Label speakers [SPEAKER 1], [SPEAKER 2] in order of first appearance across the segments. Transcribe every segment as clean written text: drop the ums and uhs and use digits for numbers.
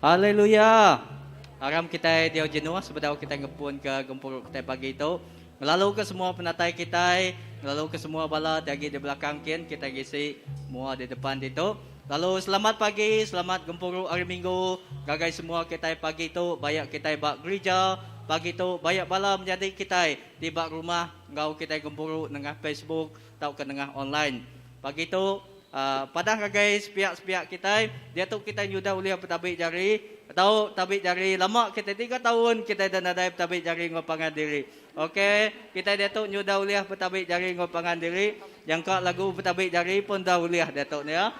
[SPEAKER 1] Haleluya! Aram kitai diau jenuh sebedau kitai ngepunka gempuru kitai pagi tu. Ngelaluka semua penatai kitai, ngelaluka semua bala ti agi di belakang kin kitai gisi mua di depan ditu. Lalu selamat pagi, selamat gempuru hari minggu ngagai semua kitai pagi tu bayak kitai ba gerija pagi tu bayak bala menyadi kitai ti ba rumah enggau kitai gempuru nengah Facebook tauka nengah online. Pagi tu Padah ngagai sepiak-sepiak kitai, diatu kitai nyudah ulih betabi jari, tau tabi jari lama kitai tiga taun kitai dah nadai betabi jari enggau pangan diri. Ok, kitai diatu nyudah ulih betabi jari enggau pangan diri, nyangka lagu betabi jari pun dah ulih diatu ne ya.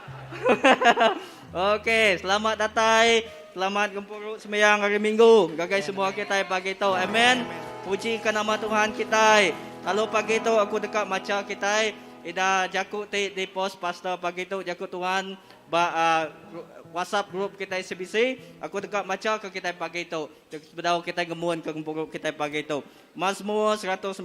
[SPEAKER 1] Ok, selamat datai, selamat gempuru sembiang hari minggu ngagai semua kitai pagi tu. Amen. Puji ke nama Tuhan kitai. Lalu pagi tu aku deka macha kitai Ida jaku ti di post pastor pagi tu jaku Tuhan ba WhatsApp group kitai CBC. Aku deka macha ke kitai pagi tu sebedau kitai ngemun ke gempuru kitai pagi tu. Mazmur 148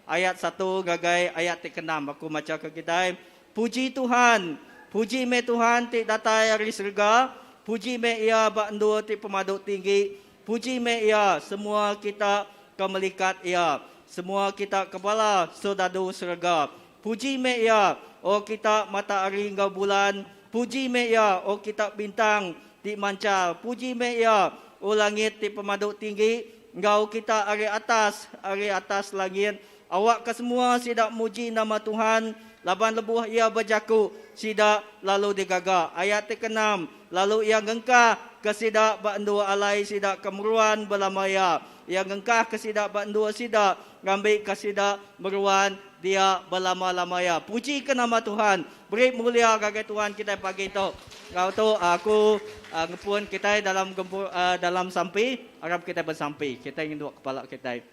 [SPEAKER 1] ayat satu ngagai ayat ti keenam aku macha ke kitai. Puji Tuhan, puji meh Tuhan ti datai ari serega, puji meh iya ba endur ti pemadu tinggi, Puji meh Iya, semua kita ke melikat Iya, semua kita ke bala soldadu serega. Puji meh Iya, o kita mata hari enggau bulan, puji meh Iya, o kita bintang ti manchar. Puji meh Iya, o langit ti pemadu tinggi, enggau kita ari atas, ari atas langit. Awakka semua sida muji nama Tuhan, laban lebuh Iya bejaku, sida lalu digaga. Ayat ti keenam, Lalu Iya ngengkah ke sida ba endur alai sida ke meruan belama iya. Iya ngengkah ke sida ba endur sida ngambika sida meruan dia belama-lama iya. Pujika nama Tuhan. Beri mulia ngagai Tuhan kitai pagi tu. Enggau tu aku ngepun kitai dalam gempuru dalam sampi. Arap kitai besampi. Kitai ngenduk kepala kitai.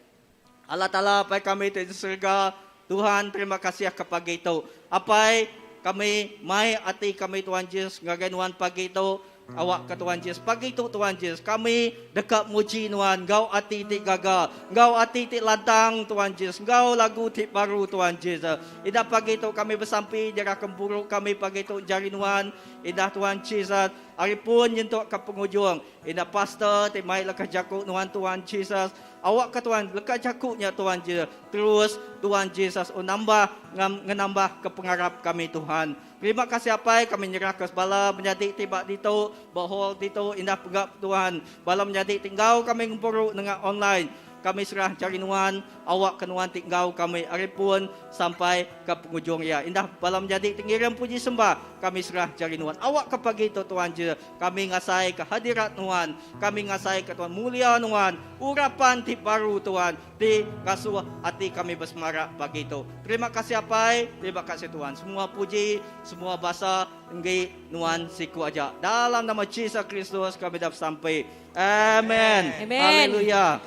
[SPEAKER 1] Allah Taala Apai kami ti di serega, Tuhan terima kasih ke pagi tu. Apai, kami mai ati kami Tuhan Jesus ngagai nuan pagi tu, awak ke Tuhan Jesus pagi tu Tuhan Jesus kami deka muji nuan enggau ati ti gaga, enggau ati ti lantang Tuhan Jesus, enggau lagu ti baru Tuhan Jesus. Ida pagi tu kami besampi nyerah gempuru kami pagi tu jari nuan, indah Tuhan Jesus ari pun nyentuk ke pengujung. Indah pastor ti mai leka jaku nuan Tuhan Jesus. Awakka Tuhan leka jaku nya Tuhan Jesus terus Tuhan Jesus oh nambah ngenambah ke pengarap kami Tuhan. Terima kasih apai kami nyerahka bala menyadi ti ba ditu ba hall ditu indah pega Tuhan bala menyadi ti enggau kami ngempuru nengah online kami serah jari nuan Awak ke nuan ti enggau kami ari pun sampai ke pengujung iya. Indah bala menyadi ti ngirim puji sembah kami serah jari nuan. Awak ke pagi tu Tuan je kami ngasai ke hadirat nuan. Kami ngasai ke Tuan mulia nuan. Urapan ti baru Tuan ti ngasuh ati kami besemarak pagi tu. Terima kasih Apai, terima kasih Tuan. Semua puji, semua basa enggi nuan siku aja. Dalam nama Jesus Kristus kami dah besampi. Amen.
[SPEAKER 2] Amen.
[SPEAKER 1] Haleluya.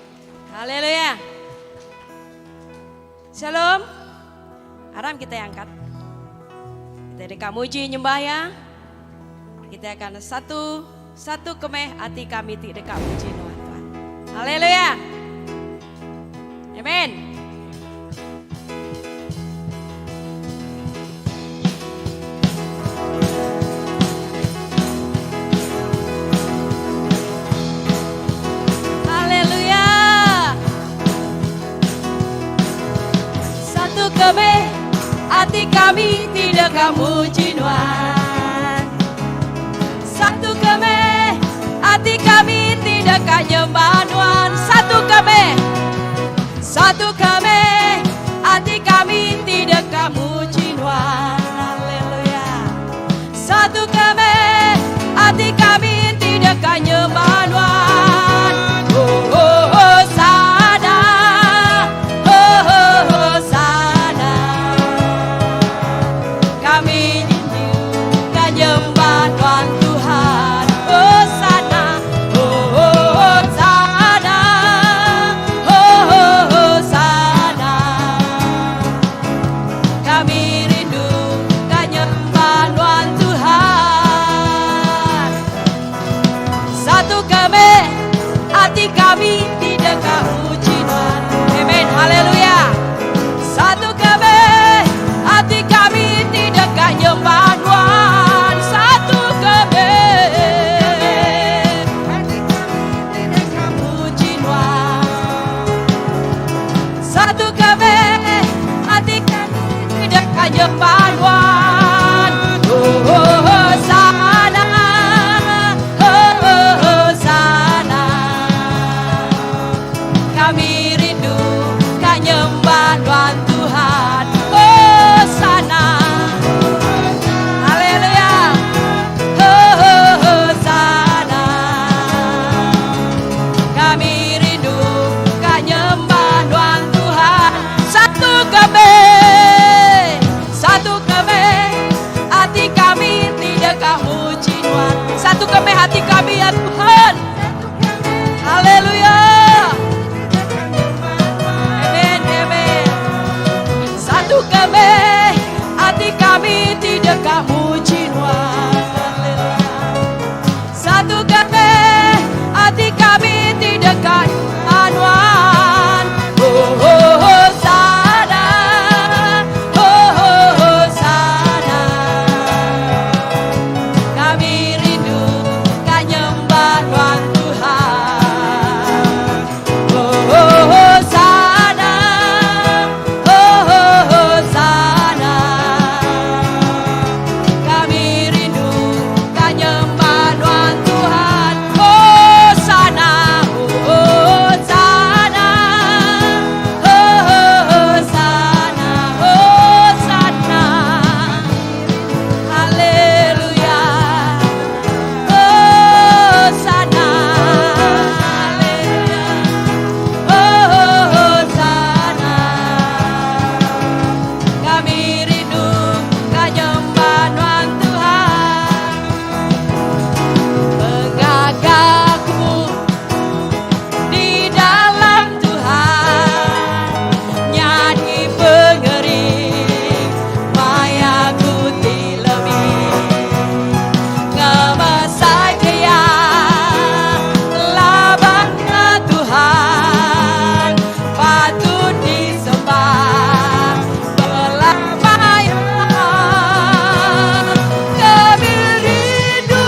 [SPEAKER 2] Haleluya. Shalom. Aram kita angkat. Kita deka muji nyembah ya. Kita akan satu satu kemeh ati kami ti deka muji nuan Tuhan. Haleluya. Amen. Haleluya. Satu keme ati kami tidak kamu jinuan. Satu keme ati kami tidak nyembah nuan. Satu keme Satu kami, ati kami tidak kamu jinuan. Haleluya. Satu kami, ati kami tidak nyembah nuan. Oh, oh, oh, sana. Oh, oh, oh, sana. Kami rindu nyembah nuan Tuhan. Oh, sana. Oh, oh, oh, sana. Oh, oh, oh, sana. Kami rindu nyembah nuan Tuhan. Satu kami, ati kami tidak uji nuan. Amen. Haleluya. Satu kami, ati kami tidak nyembah nuan. Satu kami. nyembah Nuan. Hosana, Hosana. Kami rindu ka nyembah Nuan Tuhan. Hosana. Haleluya. Hosana. Kami rindu ka nyembah Nuan Tuhan. Satu kami, satu kami, hati kami tidak muji Tuhan. Satu kami hati kami ya Tuhan. Haleluya. Amen, amen. Satu kami, hati kami tidak muji Tuhan. Haleluya. Satu kami, hati kami tidak Tuhan. Oh, oh, Hosana, oh, oh, Hosana. Kami rindu ka nyembah Tuhan Tuhan. Oh, oh, Hosana, oh, oh, Hosana. Kami rindu ka nyembah Tuhan Tuhan. Hosana, Hosana, Hosana, Hosana. Haleluya. Hosana. Haleluya. Hosana. Kami rindu ka nyembah Nuan Tuhan. Pengagaku di dalam Tuhan nyadi pengering maya ku ti lemi ngemesai ke ya laban Tuhan patut disembah belamaya. Kami rindu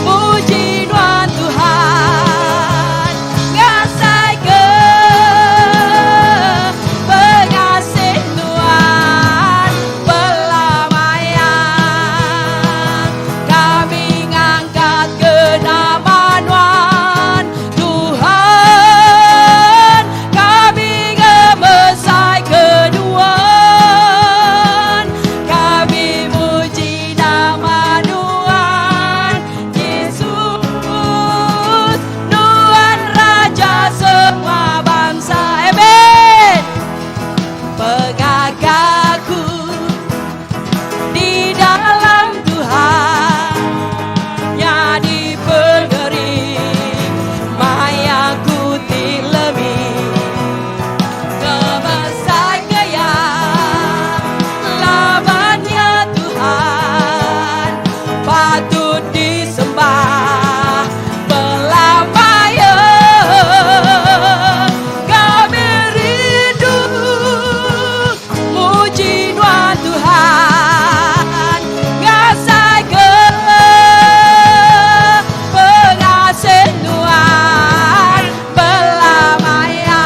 [SPEAKER 2] muji Nuan Tuhan ngasai ke pengasih Tuhan belamaya. Kami ngangkat ke nama Nuan Tuhan, kami ngemesai ke Nuan, kami muji nama Nuan Yesus, Nuan Raja semua bangsa. Amen. Pengagaku di dalam Tuhan nyadi pengering maya ku ti lemi ngemesai ke ya labannya Tuhan patut disembah belamaya. Kami rindu muji Nuan Tuhan ngasai ke pengasih Tuhan belamaya.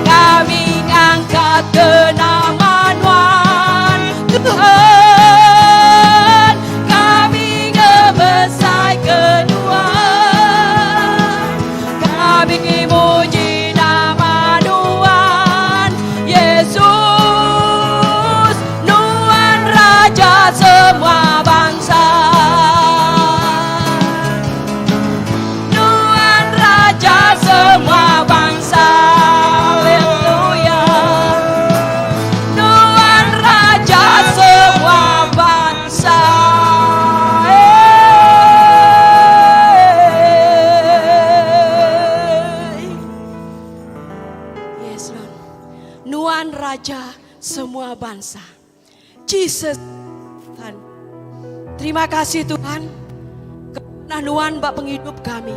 [SPEAKER 2] Kami ngangkat ke nama Nuan Tuhan, kami ngemesai ke Nuan, kami muji nama Nuan Yesus, Nuan Raja semua bangsa. Nuan Raja semua bangsa. Haleluya. Nuan Raja semua bangsa. Hey. Yes, Lord. Nuan Raja semua bangsa. Jesus Tuhan. Terima kasih Tuhan. Kerana Nuan bak penghidup kami.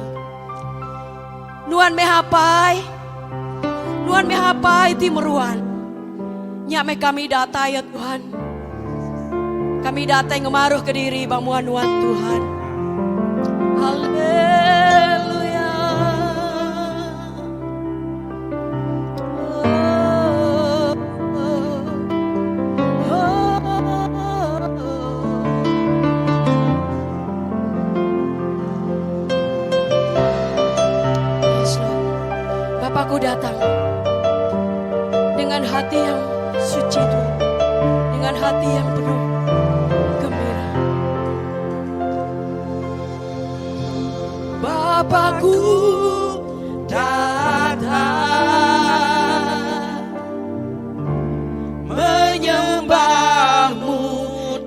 [SPEAKER 2] Nuan mehapai. Nuan mehapai ti meruan. Nyak me kami datai ya Tuhan. Kami datai ngemaruh ke diri bang muan Nuan Tuhan. Haleluya. Oh, oh. suci Tuhan dengan hati yang penuh gembira.
[SPEAKER 1] Bapakku datang menyembahmu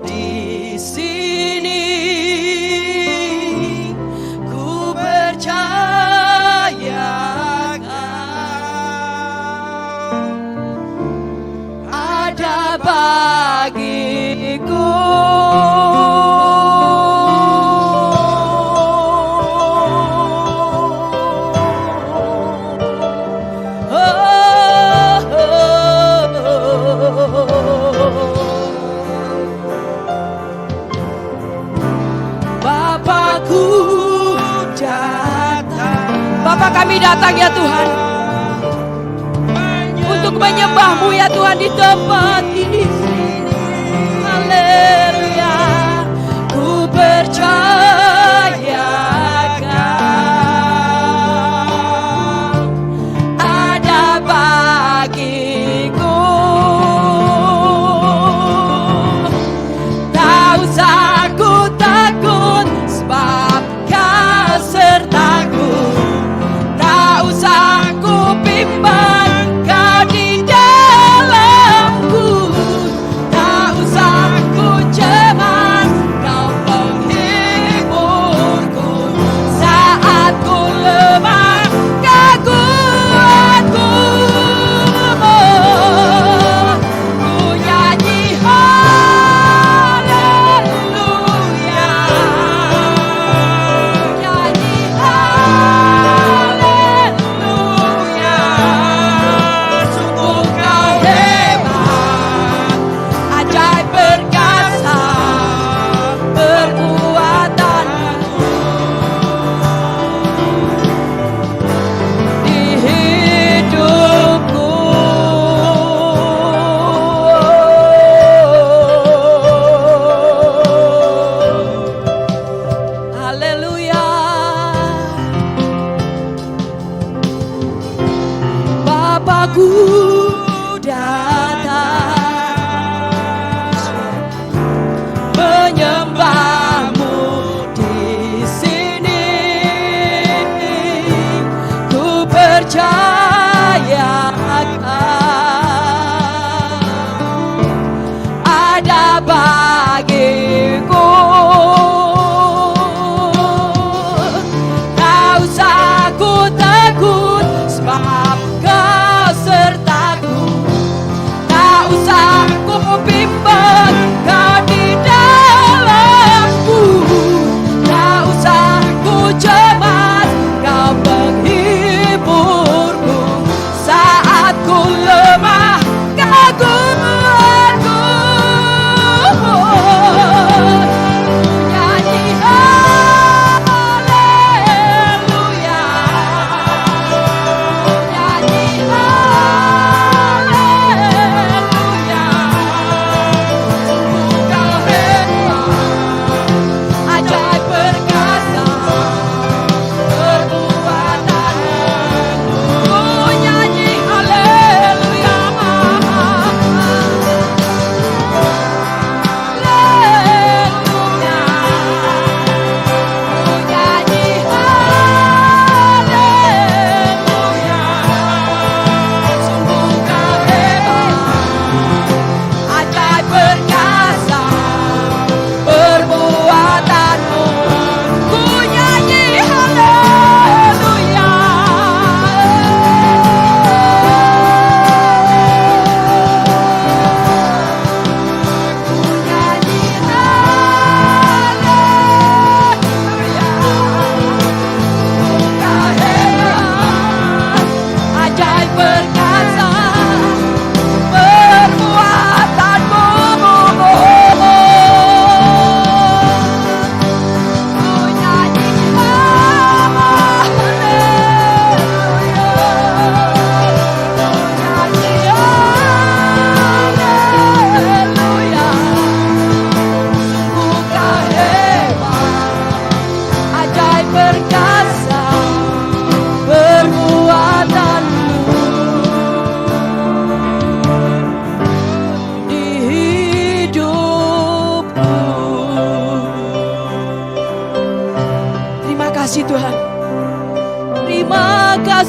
[SPEAKER 1] di sini. Ku percaya kau ada bagiku. Oh, oh, oh. Bapakku datang.
[SPEAKER 2] Bapa kami datang ya Tuhan untuk menyembahmu ya Tuhan di tempat ini. Haleluya. Ku percaya kau ada bagiku. Tak usah ku takut sebab kau sertaku. Tak usah ku bimbang kau di dalamku.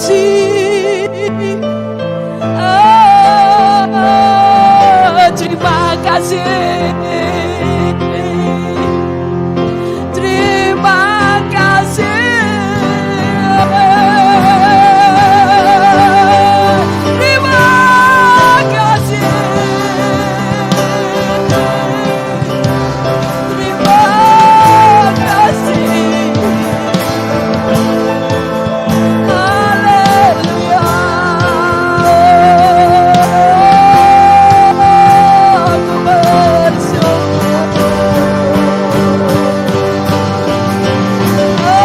[SPEAKER 2] kasih. Oh, terima kasih. Terima kasih. Terima kasih. Terima kasih. Haleluya. Aku bersyukur. Oh,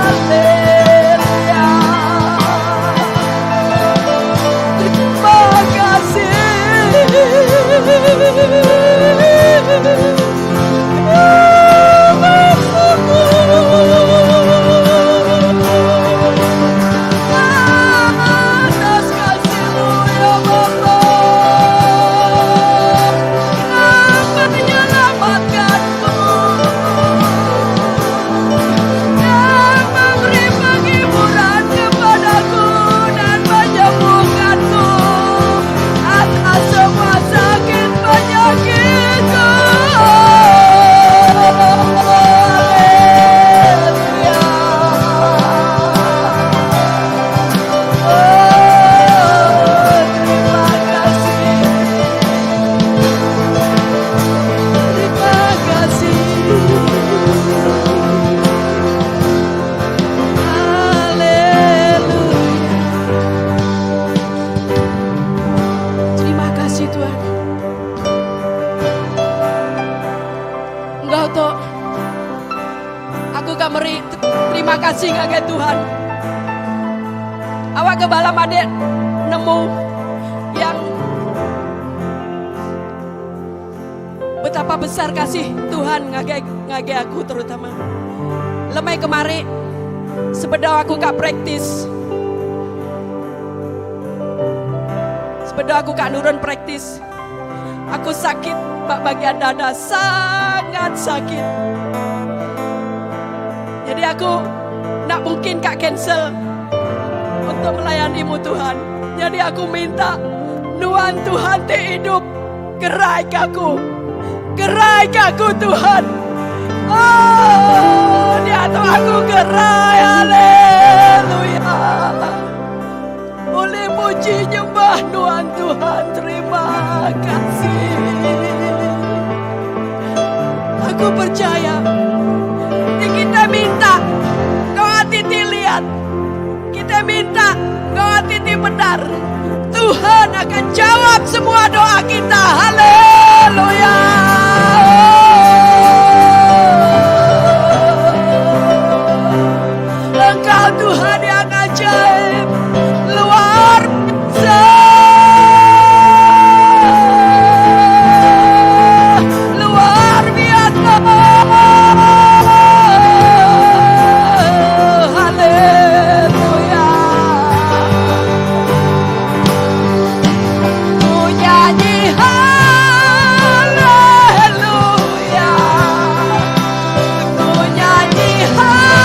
[SPEAKER 2] haleluya. Terima kasih. Bersyukur atas kasih-Mu ya Bapa yang menyelamatkanku, yang memberi penghiburan kepadaku dan menyembuhkanku atas semua sakit penyakitku. Haleluya. Oh, terima kasih. Terima kasih. Haleluya. Terima kasih Tuhan. Enggau tu aku ka meri terima kasih ngagai Tuhan. Awak ke bala madik nemu yang betapa besar kasih Tuhan ngagai ngagai aku terutama. Lemai kemari sebedau aku ka praktis. Sebedau aku ka nurun praktis. Aku sakit ba bagian dada sangat sakit. Jadi aku nak mungkin kak cancel untuk melayanimu Tuhan. Jadi aku minta nuan Tuhan ti idup gerai ke aku. Gerai ke aku Tuhan. Oh, diatu aku gerai. Haleluya. Boleh muji nyembah nuan Tuhan. Terima kasih. Aku percaya. Ini kita minta. Kau hati ti lihat. Kita minta. Kau hati ti benar. Tuhan akan jawab semua doa kita. Haleluya. Engkau Tuhan yang ajaib. Luar biasa. Luar biasa. Haleluya. Ku nyanyi haleluya. Ku nyanyi haleluya.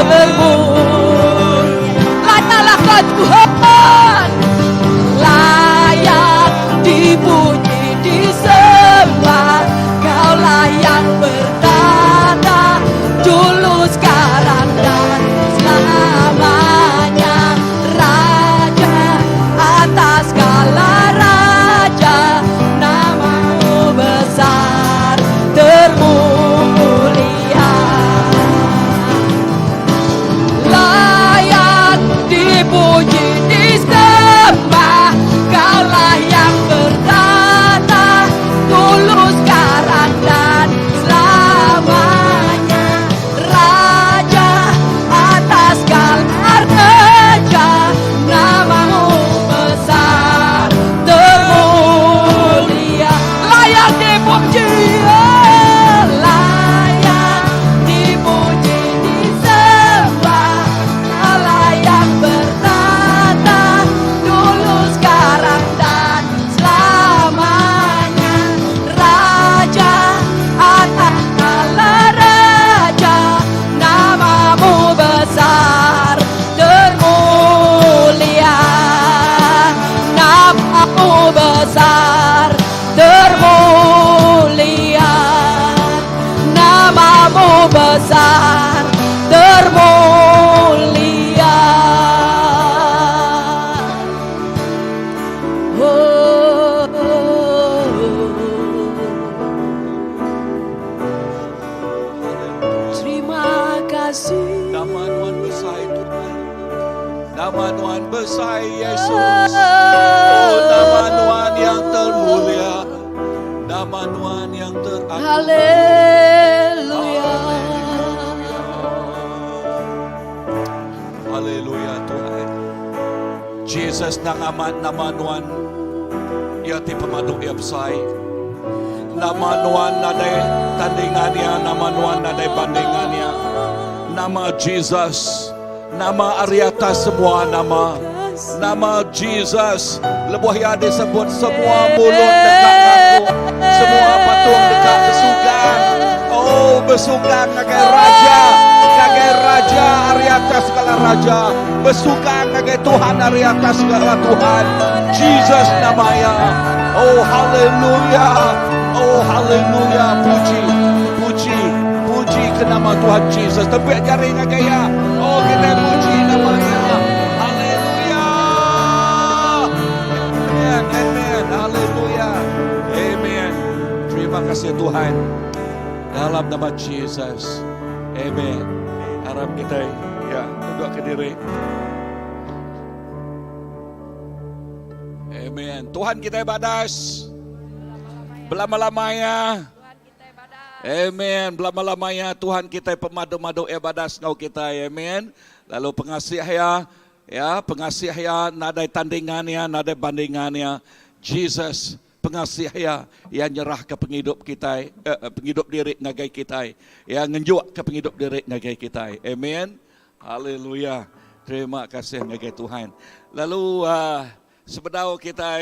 [SPEAKER 2] Termulia. Layaklah kau Tuhan, layak dipuji, disembah. Kau layak bertata dulu, sekarang dan selamanya. Raja atas segala raja, namamu besar termulia. Layak dipuji, disembah. Kaulah yang bertata dulu, sekarang dan selamanya. Raja atas segala raja, namamu besar termulia. Layak dipuji, layak dipuji, disembah. Kaulah yang bertata dulu, sekarang dan selamanya. Raja atas segala raja, namamu besar termulia. Namamu besar termulia. Namamu besar termulia. Oh, terima kasih.
[SPEAKER 3] Nama Tuhan besar Tuhan. Nama Tuhan besar Yesus. Oh, nama Tuhan yang termulia. Nama Tuhan yang teragung.
[SPEAKER 2] Haleluya.
[SPEAKER 3] Haleluya Tuhan. Jesus nang amat nama Tuhan. Ia ti pemadu ia besar. Nama Tuhan nadai tandingannya, nama Tuhan nadai bandingannya. Nama Jesus, nama ari atas semua nama. Nama Jesus, lebuh ia disebut semua mulut deka ngaku, semua patung deka besugang. Oh, besugang ngagai raja, ngagai raja ari atas segala raja. Besugang ngagai Tuhan ari atas segala Tuhan. Jesus nama iya. Oh, haleluya. Oh, haleluya. Puji, puji, puji ke nama Tuhan Jesus. Tepik jari ngagai iya. Oh, kita puji nama iya. Haleluya. Amen, amen. Haleluya. Amen. Terima kasih Tuhan. Dalam nama Jesus. Amen. Arap kita ya duduk ke diri. Amen. Tuhan kita badas. Belama-lamanya. Amen. Belama-lamanya Tuhan kita pemadu-madu ya badas ngau kita. Amen. Lalu pengasih ya, ya pengasih ya nadai tandingannya, nadai bandingannya. Jesus pengasih ya yang nyerah ke pengidup kita, eh, eh, pengidup diri ngagai kita, ya ngenjuk ke pengidup diri ngagai kita. Amen. Haleluya. Terima kasih ngagai Tuhan. Lalu uh, sebedau kita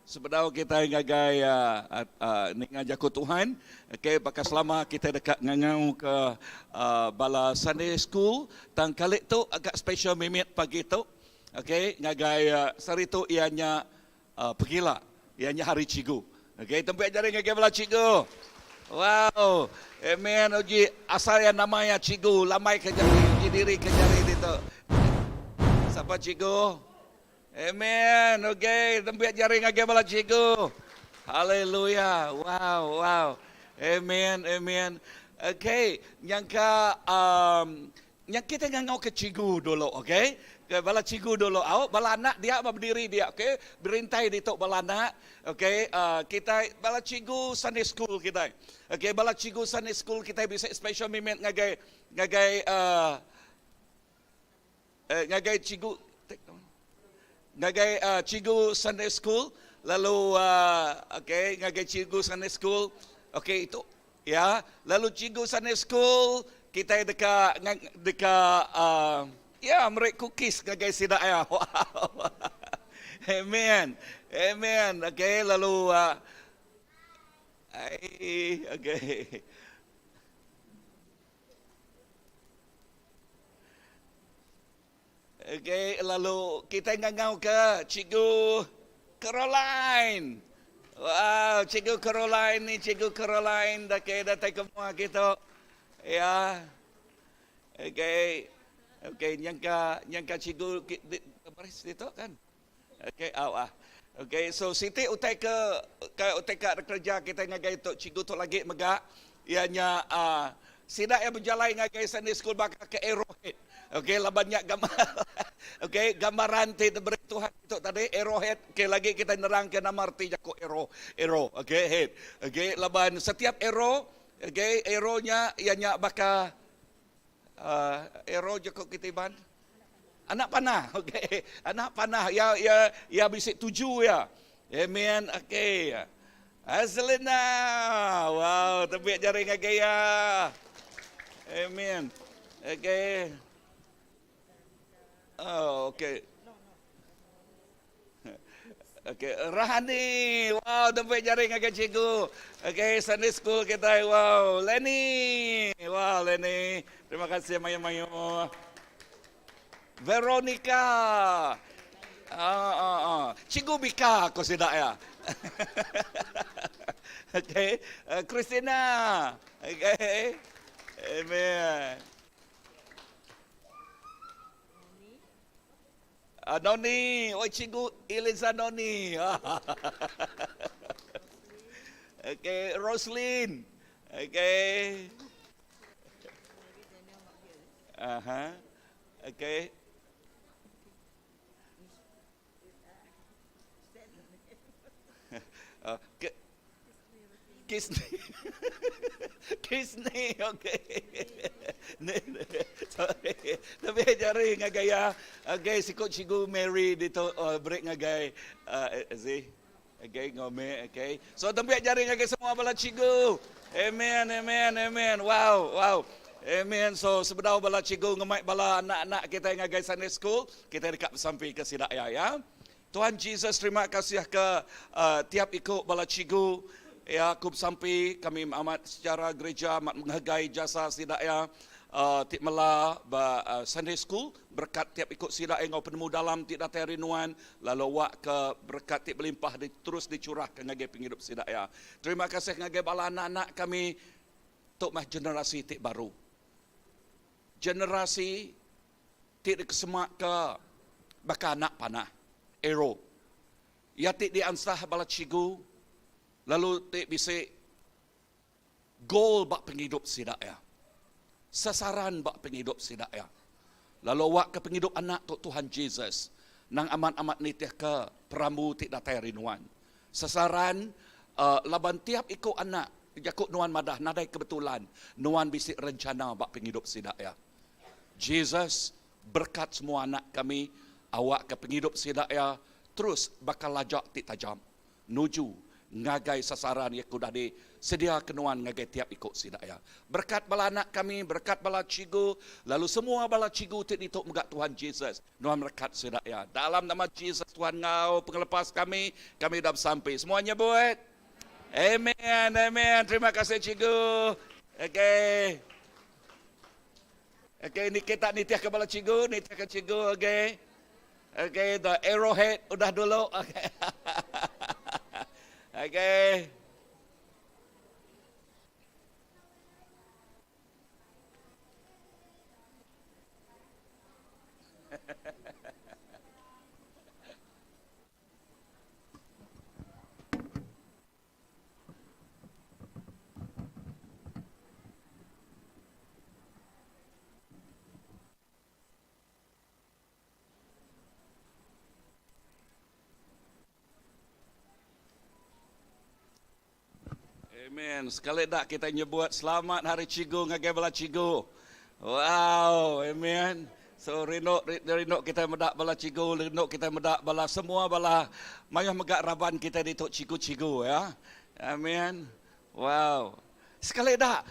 [SPEAKER 3] sebedau kita ngagai uh, uh, ninga jaku Tuhan, okay, baka selama kita deka ngangau ke uh, bala Sunday School, tang kali tu agak special mimit pagi tu. Okay, ngagai uh, sehari tu ianya uh, pegila, ianya hari cikgu. Okay, tempat jari ngagai bala cikgu. Wow, amen. Uji asal yang namanya cikgu, lamai ke jari, uji diri ke jari itu. Siapa cikgu? Amen. Okay, tempiak jari ngagai bala cikgu. Haleluya. Wow, wow. Amen, amen. Okay, nyangka um, yang kita ngangau ke cikgu dulu, okay? Ke bala cikgu dulu. Au, bala anak dia berdiri dia, okay? Berintai di tok bala anak, okay? Kita bala cikgu Sunday school kita. Okay, bala cikgu Sunday school kita bisa special mimit ngagai ngagai uh, ngagai cikgu ngagai uh, cikgu Sunday school lalu uh, okay ngagai cikgu Sunday school okay itu ya lalu cikgu Sunday school kita deka deka uh, ya mereka cookies ngagai sida ya. Wow. Amen, amen. Okay, lalu uh, ai okay. Okay, lalu kita ngangau ke Cikgu Caroline. Wow, Cikgu Caroline ni Cikgu Caroline dah ke datai ke mua kita. Ya. Okay. Okay, nyangka nyangka cikgu di, baris ditu kan. Okay, au ah. Okay, so siti utai ke ke utai ka kerja kita ngagai tu cikgu tu lagi mega iya nya uh, sida iya bejalai ngagai Sunday school baka ke arrowhead. Okay, laban nya gambar okay, gambaran ti diberi Tuhan itu tadi arrowhead. Okay, lagi kita nerang ke nama arti jaku arrow, arrow. Okay, head. Okay, laban setiap arrow, okay, arrow nya iya nya baka uh, arrow jaku kita Iban. Anak panah, okey. Anak panah ya ya ya bisi tuju ya. Amen. Okey. Azlina. Wow, tebik jari ngagai ya. Amen. Okey. Oh, okey. Okey, Rahani. Wow, tebik jari ngagai cikgu. Okey, Sunday school kita. Wow, Lenny. Wow, Lenny. Terima kasih mayu-mayu. Veronica. Ah, ah, ah. Cikgu Bika aku sidak ya. Okey, uh, Christina. Okey. Amen. Uh, Noni, oi cikgu Eliza Noni. okay, Roslyn. Okay. Aha. Uh-huh. Okay. Uh, Kisni. Kisni, okay. Sorry. Tapi jari ngagai ya. Okay, sikut cikgu Mary dito uh, break ngagai uh, see. Okay, ngome, okay. So tempiak jari ngagai semua bala cikgu. Amen, amen, amen. Wow, wow. Amen. So sebedau bala cikgu ngemai bala anak-anak kita ngagai Sunday school, kita dekat sampai ke sidak ya ya. Tuhan Jesus terima kasih ke uh, tiap ikut bala cikgu ya aku sampai kami amat secara gereja amat menghargai jasa sidak ya uh, ti mela ba uh, Sunday school berkat tiap ikut sidak yang penemu dalam ti datai rinuan lalu wak ke berkat ti berlimpah di, terus dicurahkan ngagai penghidup sidak ya. Terima kasih ngagai bala anak-anak kami tok mah generasi ti baru. Generasi ti dikesemak ke baka anak panah, arrow. Iya ti diansah bala cikgu lalu ti bisi goal ba pengidup sida iya. Sasaran ba pengidup sida iya. Lalu awak ke pengidup anak tu Tuhan Jesus nang amat-amat nitih ke perambu ti datai ari nuan. Sasaran uh, laban tiap iku anak jaku nuan madah nadai kebetulan nuan bisi rencana ba pengidup sida iya. Jesus berkat semua anak kami awak ke pengidup sida iya terus baka lajak ti tajam nuju ngagai sasaran iya ke udah di sedia ke nuan ngagai tiap iku sida iya. Berkat bala anak kami, berkat bala cikgu, lalu semua bala cikgu ti ditu mega Tuhan Jesus nuan merekat sida iya. Dalam nama Jesus Tuhan enggau pengelepas kami, kami udah besampi. Semua nyebut Amen, amen. Terima kasih cikgu. Okay. Okay, ni kita nitih ke bala cikgu, nitih ke cikgu, okay. Okay, the arrowhead udah dulu. Okay. okay. Amen. Sekali dak kita nyebut selamat hari cikgu ngagai bala cikgu. Wow, amen. So rindu rindu kita meda bala cikgu, rindu kita meda bala semua bala mayuh mega raban kita ditu cikgu-cikgu ya. Amen. Wow. Sekali dak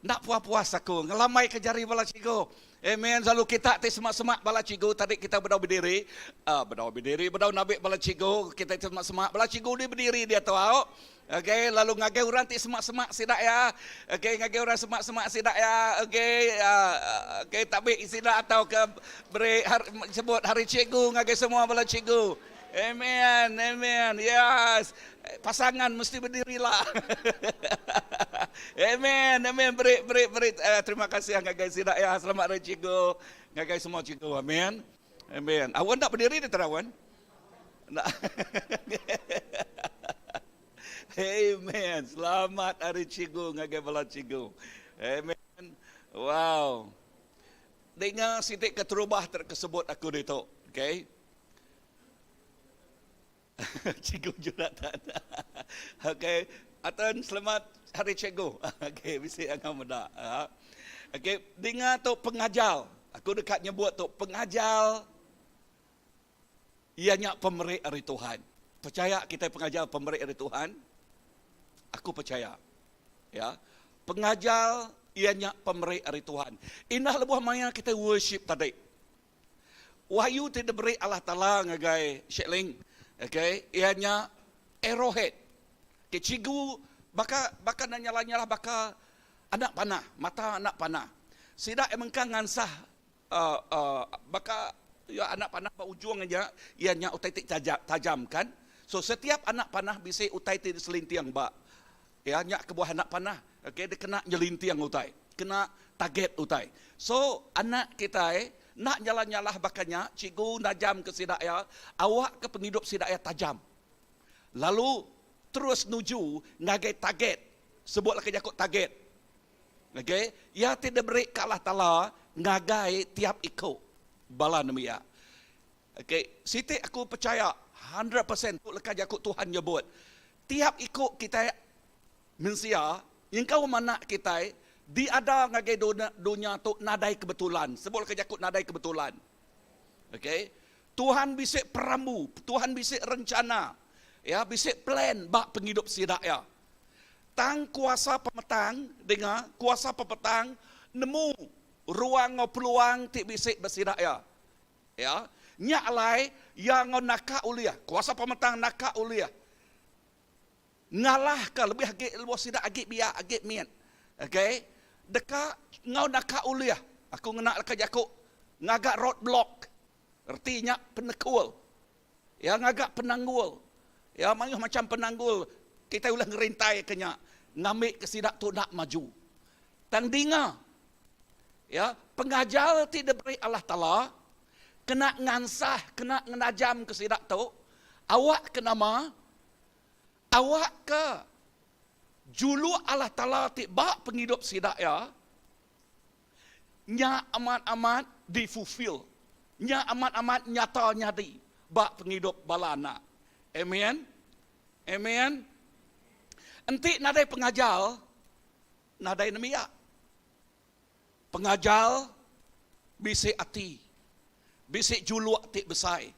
[SPEAKER 3] nak puas-puas aku ngelamai ke jari bala cikgu. Amen. Selalu kita ti semak-semak bala cikgu tadi kita bedau berdiri. Uh, bedau berdiri, bedau nabik bala cikgu, kita ti semak-semak. Bala cikgu ni berdiri dia tu au. Okey, lalu ngagai orang ti semak-semak sida ya. Okey, ngagai orang semak-semak sida ya. Okey, uh, okey tabik sida atau ke beri har, sebut hari cikgu ngagai semua bala cikgu. Amen, amen. Yes. Pasangan mesti berdirilah. amen, amen. Beri, beri, beri. Eh, terima kasih ngagai sida ya. Selamat hari cikgu. Ngagai semua cikgu. Amen. Amen. Awan tak berdiri di terawan? Nak. Amen. Selamat hari cikgu ngagai bala cikgu. Amen. Wow. Dengar sitik keterubah terkesebut aku ditu. Okay. Cikgu Jonathan. Okey, Atan selamat hari cikgu. Okey, bisi angau meda. Ha. Okey, dinga tu pengajar. Aku deka nyebut tu pengajar iya nya pemeri ari Tuhan. Percaya kita pengajar pemeri ari Tuhan? Aku percaya. Ya. Pengajar iya nya pemeri ari Tuhan. Indah lebuh maya kita worship tadi. Wahyu ti diberi Allah Taala ngagai Shekling, okay, iya nya arrowhead. Okay, cikgu baka baka enda nyalah-nyalah baka anak panah, mata anak panah. Sida iya mengkang ngansah uhh uhh baka iya anak panah ba ujung aja iya nya utai ti tajam kan. So setiap anak panah bisi utai ti diselinting ba iya nya kebuah anak panah. Okay, dikena nyelinting utai, kena target utai. So anak kitai enda nyalah-nyalah baka nya, cikgu najam ke sida iya, awak ke pengidup sida iya tajam. Lalu terus nuju ngagai target. Sebutlah ke jaku target. Okay, iya ti diberi ke Allah Taala ngagai tiap iku bala nembiak. Okay, siti aku pechaya 100% tu leka jaku Tuhan nyebut. Tiap iku kitai Mensia, nyengkaum anak kitai, diada ngagai dunya tu nadai kebetulan. Sebut leka jaku nadai kebetulan. Okay. Tuhan bisi perambu, Tuhan bisi rencana, ya, bisi plan ba pengidup sida iya. Tang kuasa pemetang, dinga, kuasa pemetang nemu ruang enggau peluang ti bisi ba sida iya. Ya. Nya alai iya enggau naka ulih, kuasa pemetang naka ulih. Ngalahka lebih agi lebuh sida agi biak agi mit. Okay. Deka enggau naka ulih aku ngena leka jaku ngaga road block. Reti nya penekul. Ya ngaga penanggul. Ya mayuh macam penanggul kitai ulih ngerintaika nya ngambika sida tu enda maju. Tang dinga ya pengajar ti diberi Allah Taala kena ngansah kena ngenajamka sida tu awakka nama Awakka juluk Allah Taala ti ba pengidup sida iya nya amat-amat di-fulfill, nya amat-amat nyata nyadi ba pengidup bala anak. Amen. Amen. Enti nadai pengajar, nadai nembiak. Pengajar bisi ati, bisi juluk ti besai.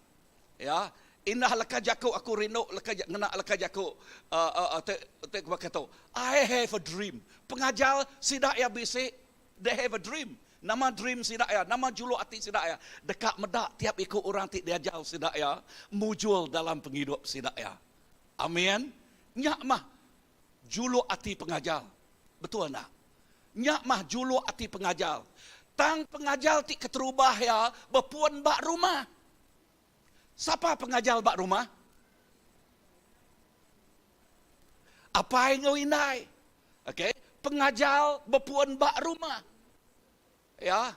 [SPEAKER 3] Ya, indah leka jaku aku rindu leka ngena leka jaku uhh ti ti baka tu. I have a dream. Pengajar sida iya bisi they have a dream. Nama dream sida iya, nama juluk ati sida iya deka meda tiap iku orang ti diajar sida iya mujur dalam pengidup sida iya. Amin. Nya mah juluk ati pengajar. Betul enda? Nya mah juluk ati pengajar. Tang pengajar ti keterubah iya bepun ba rumah. Sapa pengajar ba rumah? Apai enggau indai. Okey, pengajar bepun ba rumah. Ya.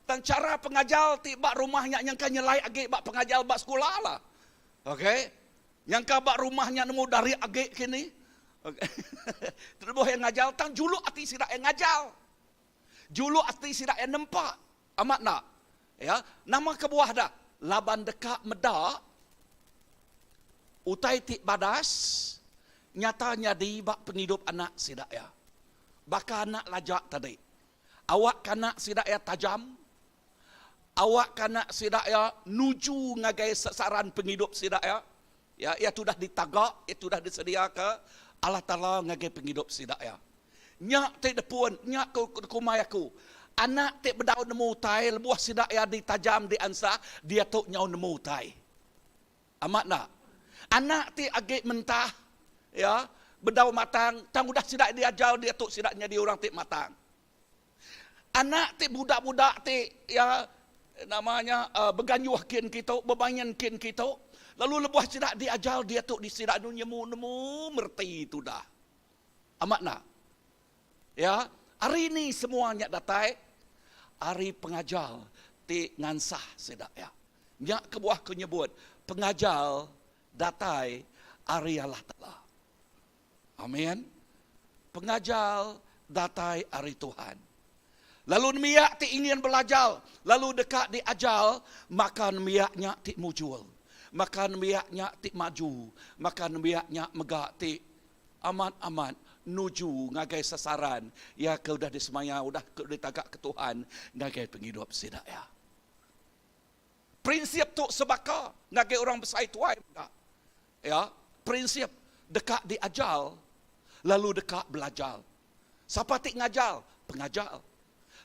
[SPEAKER 3] Tang chara pengajar ti ba rumah nya nyangka nyelai agi ba pengajar ba sekula lah. Okey. Nyangka ba rumah nya nemu darik agi kini. Okey. Lebuh iya ngajar tang juluk ati sida iya ngajar. Juluk ati sida iya nempa. Amat enda? Ya. Nama kebuah dah? Laban deka meda utai ti badas nyata nyadi ba pengidup anak sida iya. Baka anak laja tadi. Awak ka anak sida iya tajam. Awak ka anak sida iya nuju ngagai sasaran pengidup sida iya. Ya, iya tudah ditaga, iya tudah disediaka Allah Taala ngagai pengidup sida iya. Nya ti depun, nya ke kumbai aku. Anak ti bedau nemu utai lebuh sida iya ditajam diansah diatu nyau nemu utai. Amat enda? Anak ti agi mentah iya bedau matang tang udah sida diajar diatu sida nyadi orang ti matang. Anak ti budak-budak ti iya nama nya beganjuh kin kitu bemain kin kitu lalu lebuh sida diajar diatu sida nemu nemu mereti tudah. Amat enda? Ya, ari ni semua nya datai? Ari pengajar ti ngansah sida iya. Nya kebuah ku nyebut pengajar datai ari Allah Taala. Amin. Pengajar datai ari Tuhan. Lalu nembiak ti ingin belajar lalu deka diajar, maka nembiak nya ti mujur. Maka nembiak nya ti maju. Maka nembiak nya mega ti Amat-amat nuju ngagai sasaran iya ke udah disemaya, udah ke ditagaka Tuhan ngagai pengidup sida iya. Prinsip tu sebaka ngagai orang besai tuai mega. Ya, prinsip deka diajar lalu deka belajar. Sapa ti ngajar? Pengajar.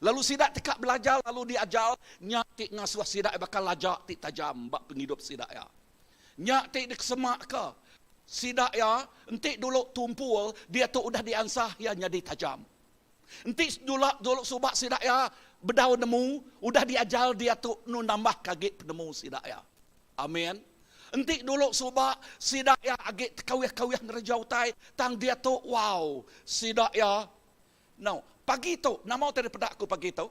[SPEAKER 3] Lalu sida ti ka belajar lalu diajar, nya ti ngasuh sida baka laja ti tajam ba pengidup sida iya. Nya ti dikesemaka sida iya enti dulu tumpul diatu udah diansah iya nyadi tajam. Enti dulu dulu suba sida iya bedau nemu udah diajar diatu enu nambahka agi penemu sida iya. Amin. Enti dulu suba sida iya agi tekawih-kawih ngereja utai tang diatu wow sida iya No. Pagi tu, nama utai dipeda aku pagi tu?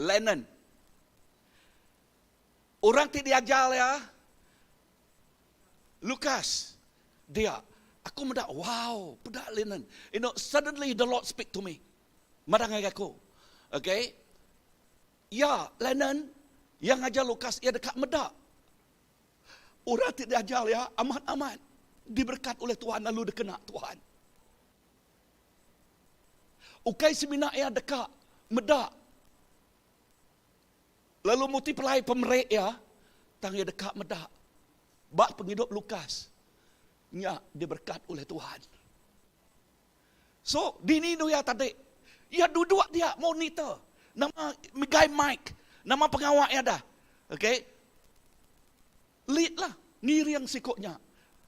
[SPEAKER 3] Lennon. Orang ti diajar iya, Lukas, dia. Aku meda, wow, peda Lennon. You know, suddenly the Lord speak to me. Madah ngagai aku. Okay. Ya, Lennon, iya ngajar Lukas, iya deka meda. Orang ti diajar iya amat-amat diberekat oleh Tuhan lalu dikena Tuhan. Ukai semina iya deka meda lalu multiply pemeri iya, tang iya deka meda ba pengidup Lukas nya diberekat oleh Tuhan. So, dini endur iya tadi? Iya duduk dia monitor. Nama megai mic. Nama pengawa iya dah. Okay. Lead lah. Ngiring siku nya.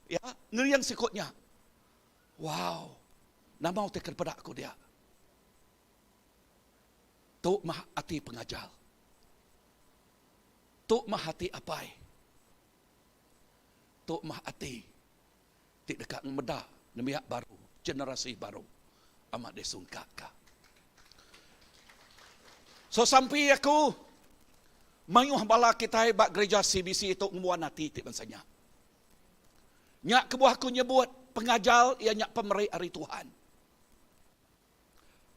[SPEAKER 3] Ya, ngiring siku nya. Wow. Nama utai ke dipeda aku dia. Tu mah ati pengajar. Tu mah ati apai. Tu mah ati ti deka meda nembiak baru, generasi baru amat disungkakka. So sampi aku mayuh bala kitai ba gereja CBC tu ngembuan ati ti bansa nya. Nya kebuah aku nyebut pengajar iya nya pemeri ari Tuhan.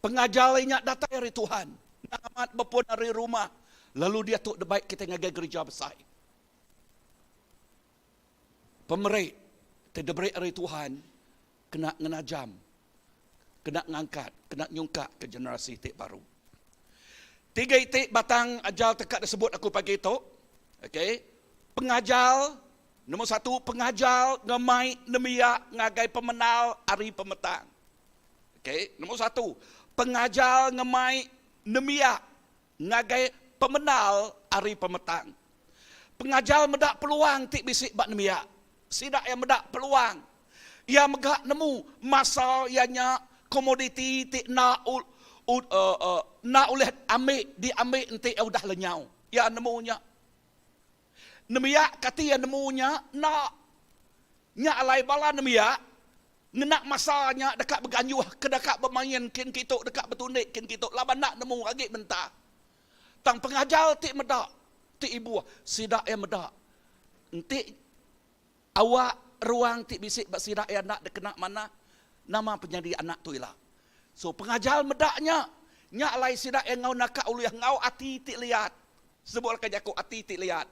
[SPEAKER 3] Pengajar iya nya datai ari Tuhan. Endang amat bepun ari rumah lalu diatu dibai kitai ngagai gereja besai. Pemeri ti diberi ari Tuhan kena ngena jam, kena ngangkat, kena nyungkakka generasi ti baru. Tiga iti batang ajar ti ka disebut aku pagi tu, okay, pengajar, nombor satu, pengajar ngemai nembiak ngagai pemendar ari pemetang. Okay, nombor satu, pengajar ngemai nembiak ngagai pemendar ari pemetang. Pengajar meda peluang ti bisi ba nembiak. Sida iya meda peluang. Iya mega nemu masa iya nya komoditi ti enda enda ulih ambi diambi enti iya udah lenyau. Iya nemu nya. Nembiak kati iya nemu nya enda. Nya alai bala nembiak ngena masa nya deka beganjuh ke deka bemain kin kitu deka betundi kin kitu laban enda nemu agi mentah. Tang pengajar ti meda ti ibuh sida iya meda enti awak ruang ti bisi ba sida iya enda dikena manah nama penyadi anak tu ila. So pengajar meda nya, nya alai sida iya enggau naka ulih enggau ati ti liat. Sebut leka jaku ati ti liat.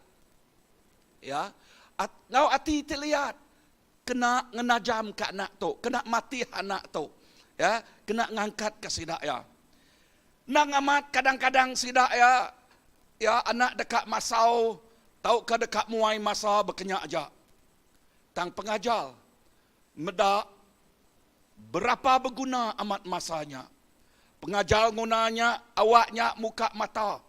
[SPEAKER 3] Ya. Enggau ati ti liat kena ngenajamka anak tu, kena matih anak tu. Ya, kena ngangkatka sida iya. Endang amat kadang-kadang sida iya iya anak deka masau tauka deka muai masa bekenya aja. Tang pengajar meda Berapa beguna amat masa nya. Pengajar nguna nya awak nya muka mata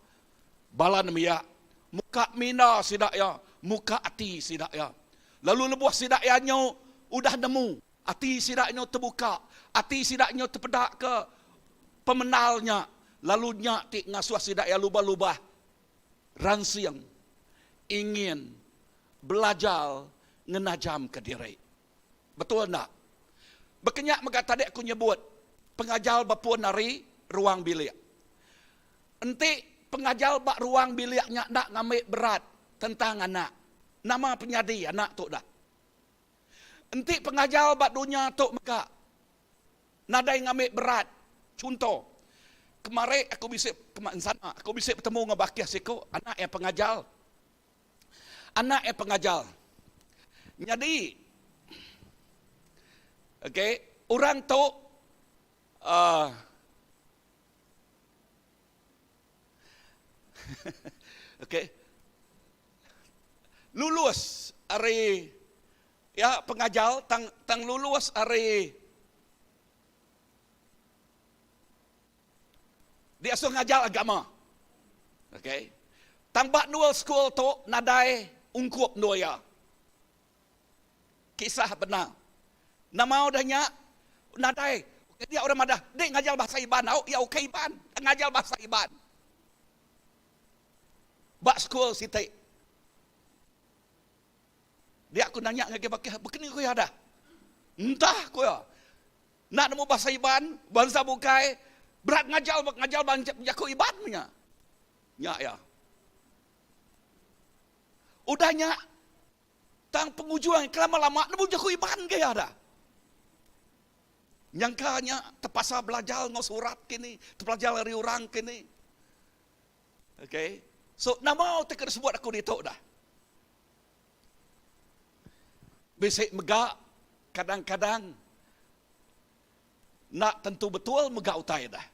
[SPEAKER 3] bala nembiak, muka minda sida iya, muka ati sida iya. Lalu lebuh sida iya nyu udah nemu, ati sida nyu tebuka, ati sida nyu tepeda ke pemendar nya, lalu nya ti ngasuh sida iya lubah-lubah ransing ingin belajar ngenajamka diri. Betul enda? Baka nya mega tadi aku nyebut pengajar bepun ari ruang bilik. Enti pengajar ba ruang bilik nya enda ngambi berat tentang anak, nama penyadi anak tu dah? Enti pengajar ba dunya tu mega nadai ngambi berat, chunto, kemari aku bisi ensana aku bisi betemu enggau bakih siku anak iya pengajar. Anak iya pengajar. Nyadi okey orang tu uhh okey lulus ari iya pengajar tang tang lulus ari Diasuh ngajar agama. Okey. Tang ba endur sekul tu nadai ungkup endur iya. Kisah bendar. Nama udah nya nadai dia orang madah dek ngajar bahasa Iban au iya ukai Iban ngajar bahasa Iban. Ba sekul siti. Dia aku nanya ngagai bakih bekeni ku iya dah. Entah ku iya. Enda nemu bahasa Iban, bansa bukai, berat ngajar ngajar jaku Iban menya. Nya iya. Udah nya tang pengujung kelama-lama nemu jaku Iban ke iya dah. Nyangka nya tepasa belajar enggau surat kini, tepelajar ari orang kini. Okay. So nama utai ke disebut aku ditu dah. Bisi mega kadang-kadang enda tentu betul mega utai dah.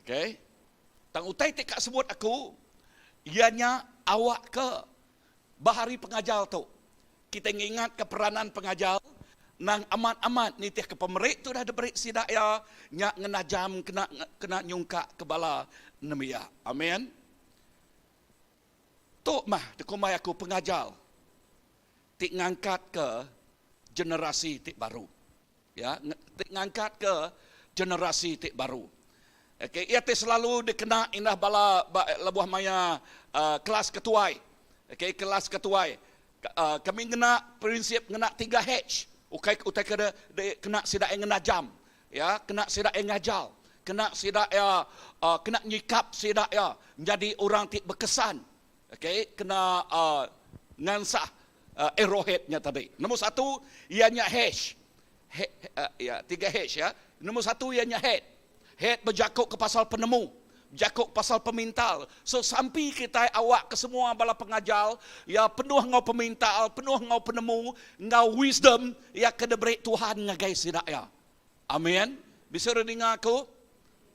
[SPEAKER 3] Okay. Tang utai ti ka sebut aku iya nya awak ke ba hari pengajar tu kita ngingatka peranan pengajar nang amat-amat nitihka pemeri ti udah diberi sida iya nya ngena jam kena kena nyungkakka bala nembiak. Amen. Tu mah dikumbai aku pengajar ti ngangkatka generasi ti baru. Ya, ti ngangkatka generasi ti baru. Okey, iya ti selalu dikena indah bala ba lebuh maya uh, kelas ketuai. Okey, kelas ketuai. Uh, kami ngena prinsip ngena 3H. Ukai utai ke de, de, kena sida yang ngena jam. Ya, kena sida iya ngajar, kena sida iya uh, kena nyikap sida iya nyadi orang ti bekesan. Okey, kena uh, ngansah uh, arrowhead nya tadi. Nombor satu iya nya H. H uh, ya, 3H ya. Nombor satu iya nya head. Head bejaku ke pasal penemu, bejaku pasal pemintal. So sampi kitai awak ke semua bala pengajar ya penuh enggau pemintal, penuh enggau penemu, enggau wisdom ya ke diberi Tuhan ngagai sida iya. Amen. Bisi orang ninga aku?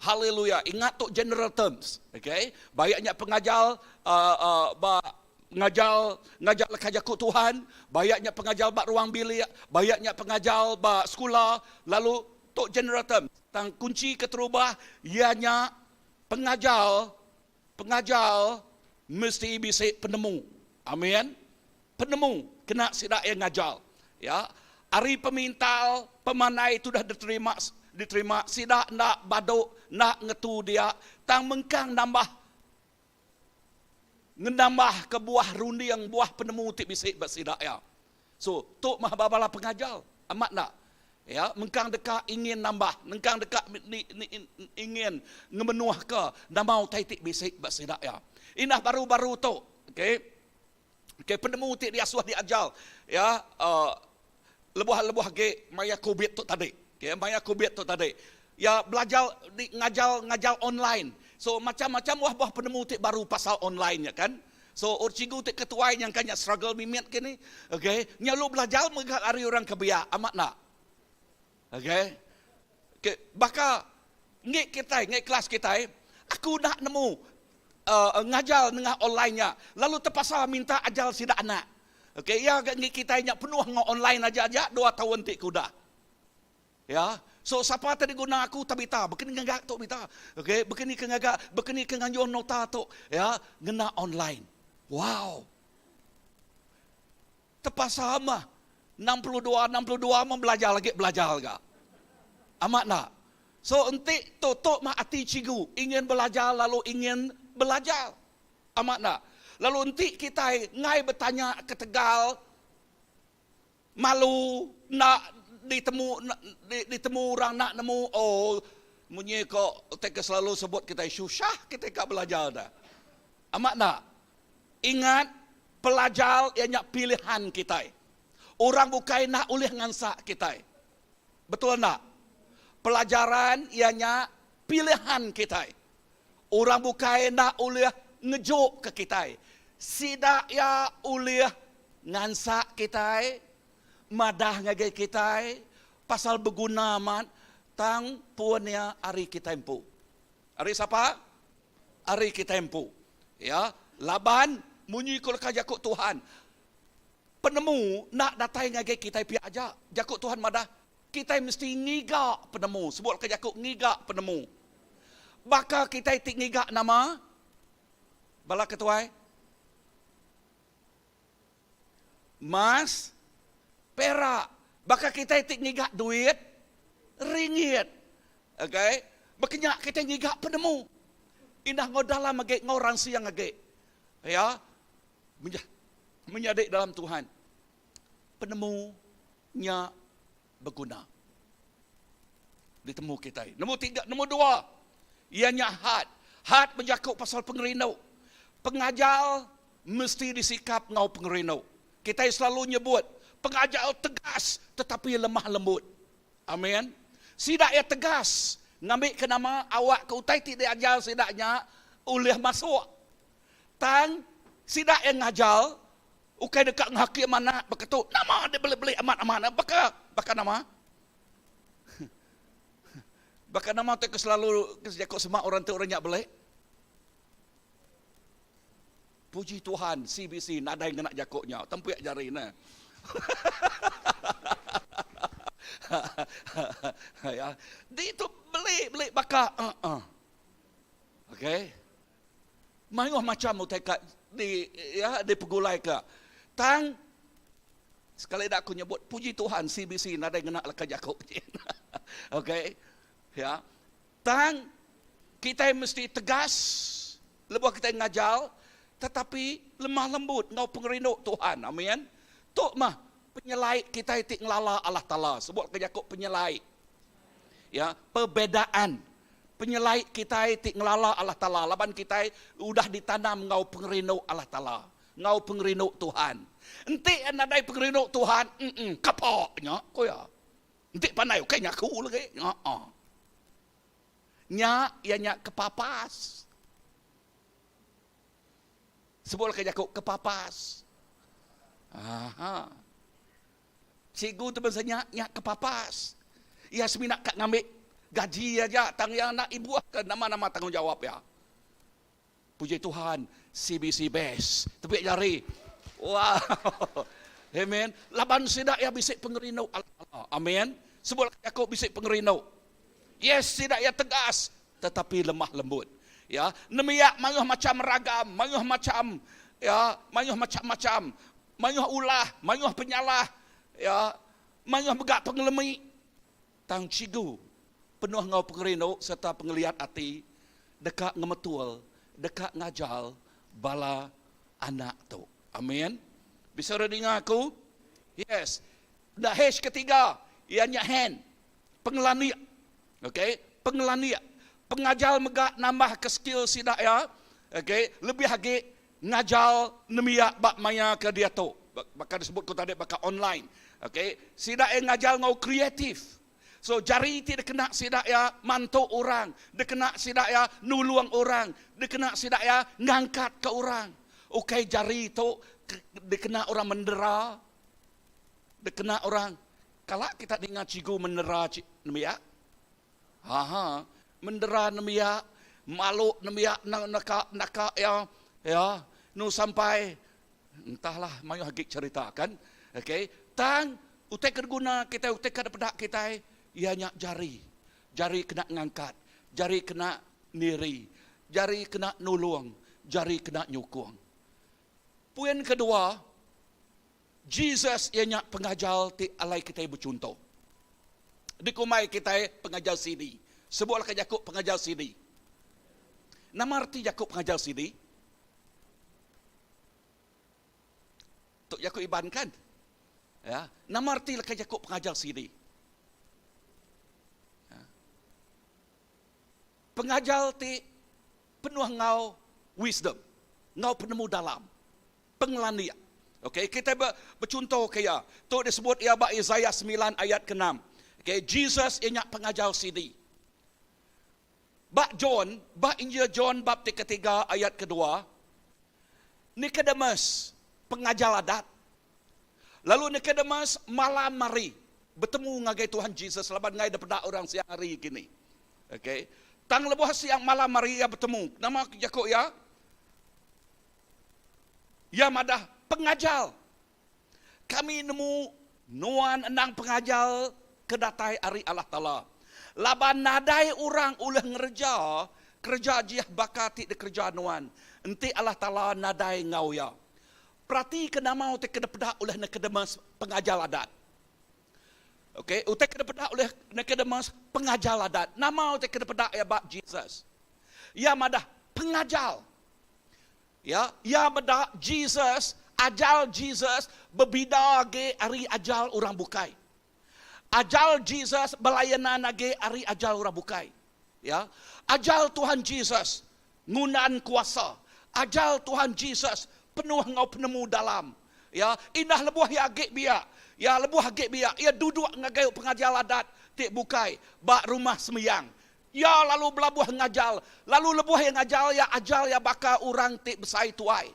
[SPEAKER 3] Haleluya. Ingat tu general terms. Okay. Baik nya pengajar uh, uh, ba ngajar ngajar leka jaku Tuhan, baik nya pengajar ba ruang bilik, baik nya pengajar ba sekula, lalu tu general terms. Tang kunci keterubah iya nya pengajar pengajar mesti bisi penemu. Amen. Penemu kena sida iya ngajar. Ya. Ari pemintal pemandai tu udah diterima diterima sida enda badu enda ngetu dia tang mengkang nambah ngenambahka buah runding buah penemu ti bisi ba sida iya. So tu mah ba bala pengajar amat enda. Ya mengkang deka ingin nambah mengkang deka ingin ngemenuhka nama utai ti bisi ba sida iya. Indah baru-baru tu okey okey penemu ti diasuh diajar ya uhh lebuh-lebuh agi maya covid tu tadi. Okey maya covid tu tadi ya belajar di ngajar ngajar online. So macam-macam buah-buah penemu ti baru pasal online nya kan. So or cikgu ti ketuai nyangka nya struggle mimit ke ni. Okey nya lu belajar mega ari orang ke biak amat enda. Okey. Okey baka ngi kitai ngi kelas kitai aku enda nemu uhh ngajar nengah online nya lalu tepasa minta ajar sida anak. Okey iya ga ngi kitai nya penuh enggau online aja aja dua taun ti ke udah. Ya. So sapa ti diguna aku Tabitha, baka ni ngaga tu Bita. Okey, baka ni ke ngaga, baka ni ke nganjung nota tu ya, ngena online. Wow. Tepasa mah 62 62 mah belajar lagi belajar ga. Amat enda? So enti tu tu mah ati cikgu ingin belajar lalu ingin belajar. Amat enda? Lalu enti kitai enggai betanya ketegal malu enda ditemu ditemu orang enda nemu oh munyi ko utai ke selalu sebut kitai susah kitai ka belajar dah. Amat enda? Ingat, pelajar iya nya pilihan kitai. Orang bukai enda ulih ngansak kitai. Betul enda? Pelajaran iya nya pilihan kitai. Orang bukai enda ulih ngejukka kitai. Sida iya ulih ngansak kitai, madah ngagai kitai pasal beguna amat, tang pun iya ari kitai empu. Ari sapa? Ari kitai empu. Ya, laban munyi ku leka jaku Tuhan, penemu enda datai ngagai kitai pia aja. Jaku Tuhan madah, kitai mesti ngiga penemu. Sebut leka jaku ngiga penemu. Baka kitai ti ngiga nama? Bala ketuai? Mas, perak, baka kitai ti ngiga duit ringgit. Okay, baka nya kitai ngiga penemu. Indah enggau dalam agi enggau ransing agi. Ya, menyadi dalam Tuhan. Penemu nya beguna ditemu kitai. Nombor tiga, nombor dua, iya nya hat. Hat bejaku pasal pengerindu. Pengajar mesti disikap enggau pengerindu. Kitai selalu nyebut, pengajar tegas tetapi lemah lembut. Amin. Sida iya tegas ngambika nama awakka utai ti diajar sida nya ulih masuk. Tang sida iya ngajar Ukai deka ngehakim anak baka tu. Nama dek beli-beli amat-amat baka baka nama? Baka nama tu ke selalu ke jaku semak orang tu orang nya beli? Puji Tuhan CBC nadai ngena jaku nya. Tempik jari ne. ya. Di tu beli beli baka uh uh. Okay. Mayuh macham utai ka di ya dipegulaika. Tang sekali da aku nyebut puji Tuhan CBC nadai ngena leka jaku nyin. Okey. Ya. Tang kitai mesti tegas lebuh kitai ngajar tetapi lemah lembut enggau pengerindu Tuhan. Amin. Tu mah penyelai kitai ti ngelala Allah Taala. Sebut leka jaku penyelai. Ya, perbedaan Penyelai kitai ti ngelala Allah Taala laban kitai udah ditanam enggau pengerindu Allah Taala, enggau pengerindu Tuhan. Enti nadai pengerindu Tuhan, emm kapa nya, ku iya. Enti pandai ukai nyaku lagi. Haa. Nya iya nya kepapas. Sebut leka jaku kepapas. Haa. Cikgu tu bansa nya, nya kepapas. Iya semina ka ngambi gaji aja tang iya enda ibuhka nama-nama tanggungjawap iya. Puji Tuhan, CBC best. Tepik jari. Wow. Amen. Laban sida iya bisi pengerindu Allah Taala. Amen. Sebut jaku bisi pengerindu. Yes, sida iya tegas tetapi lemah lembut. Ya, nembiak mayuh macham ragam, mayuh macham ya, mayuh macham-macham. Mayuh ulah, mayuh penyalah, ya, mayuh mega pengelemi. Tang cikgu penuh enggau pengerindu sereta pengeliat ati deka ngemetul, deka ngajar bala anak tu. Amin. Bisi orang ninga aku? Yes. Da H ketiga, iya nya hand. Pengelandik. Okey, pengelandik. Pengajar mega nambahka skill sida iya, okey, lebih agi ngajar nembiak ba maya ke diatu. Baka disebut ku tadi baka online. Okey, sida iya ngajar enggau kreatif. So jari ti dikena sida iya mantu orang, dikena sida iya nulung orang, dikena sida iya ngangkatka orang. Ukai jari tu dikena orang mendera, dikena orang kala kita ninga cikgu mendera nembiak. Haha, mendera nembiak, malu nembiak naka naka iya, ya, nu sampai entahlah mayuh agi cherita kan. Okey, tang utai ke diguna kitai utai ke dipeda kitai. Iya nya jari. Jari kena ngangkat, jari kena niri, jari kena nulung, jari kena nyukung. Poin kedua, Jesus iya nya pengajar ti alai kitai bechunto. Dikumbai kitai pengajar sidi. Sebut leka jaku pengajar sidi. Nama reti jaku pengajar sidi? Tu jaku Iban kan? Ya, nama reti leka jaku pengajar sidi? Ya. Pengajar ti penuh enggau wisdom, enggau penemu dalam, pengelandik. Okey, kitai be bechunto ke iya. Tu disebut iya ba Isaiah semilan ayat keenam. Okey, Jesus iya nya pengajar sidi. Ba John, ba Injil John bab ti ketiga ayat kedua, Nikodemus, pengajar adat. Lalu Nikodemus malam hari betemu ngagai Tuhan Jesus laban enggai dipeda orang siang hari kini. Okey. Tang lebuh siang malam hari iya betemu, nama jaku iya? Iya madah, Pengajar, Kami nemu nuan endang pengajar ke datai ari Allah Taala, laban nadai orang ulih ngereja kereja ajih baka ti dikereja nuan enti Allah Taala nadai enggau iya. Peratika nama utai ke dipeda ulih Nikodemus, pengajar adat. Okey, utai ke dipeda ulih Nikodemus, pengajar adat. Nama utai ke dipeda iya ba Jesus? Iya madah, Pengajar. Ya, iya meda Jesus, ajar Jesus bebida agi ari ajar orang bukai. Ajar Jesus belayanan agi ari ajar orang bukai. Ya, ajar Tuhan Jesus ngundan kuasa. Ajar Tuhan Jesus penuh enggau penemu dalam. Ya, indah lebuh iya agi biak, ya lebuh agi biak, iya duduk ngagai pengajar adat ti bukai ba rumah sembiang. Iya lalu belabuh ngajar, lalu lebuh iya ngajar, iya ajar iya baka orang ti besai tuai.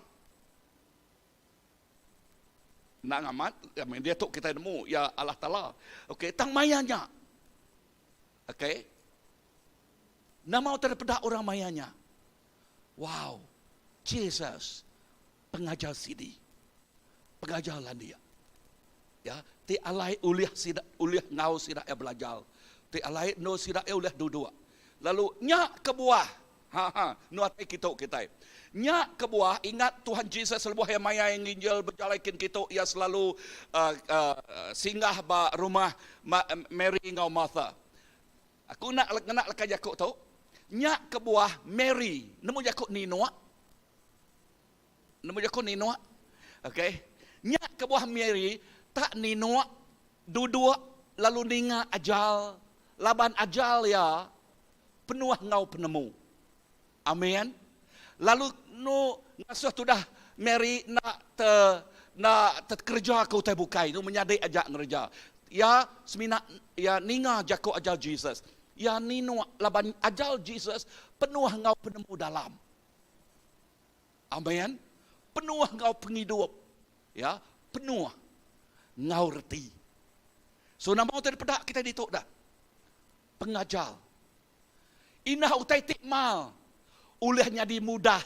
[SPEAKER 3] Endang amat, diatu kitai nemu iya Allah Taala. Okey, tang maya nya. Okey. Nama utai dipeda orang maya nya? Wow, Jesus pengajar sidi. Pengajar landik. Ya, ti alai ulih sida ulih enggau sida iya belajar. Ti alai endur sida iya ulih duduk. Lalu nya kebuah ha ha enu ati kitu kitai. Nya kebuah ingat Tuhan Jesus lebuh iya maya iya nginjil bejalai kin kitu iya selalu uh, uh, singgah ba rumah Mary enggau Martha. Aku nak ngena leka jaku tu. Nya kebuah Mary nemu jaku ninuk Nemu jaku ninuk. Okey. Nya kebuah Mary tak ninuk duduk lalu ninga ajal laban ajal iya penuh enggau penemu. Amin. Lalu nu ngasuh tudah Mary enda te enda tekereja ke utai bukai nu menyadi aja ngereja. Iya semina iya ninga jaku ajal Jesus. Iya ninuk laban ajal Jesus penuh enggau penemu dalam. Amen. Penuh enggau pengidup. Ya, penuh enggau reti. So nama utai dipeda kitai ditu dah? Pengajar. Indah utai ti mal ulih nyadi mudah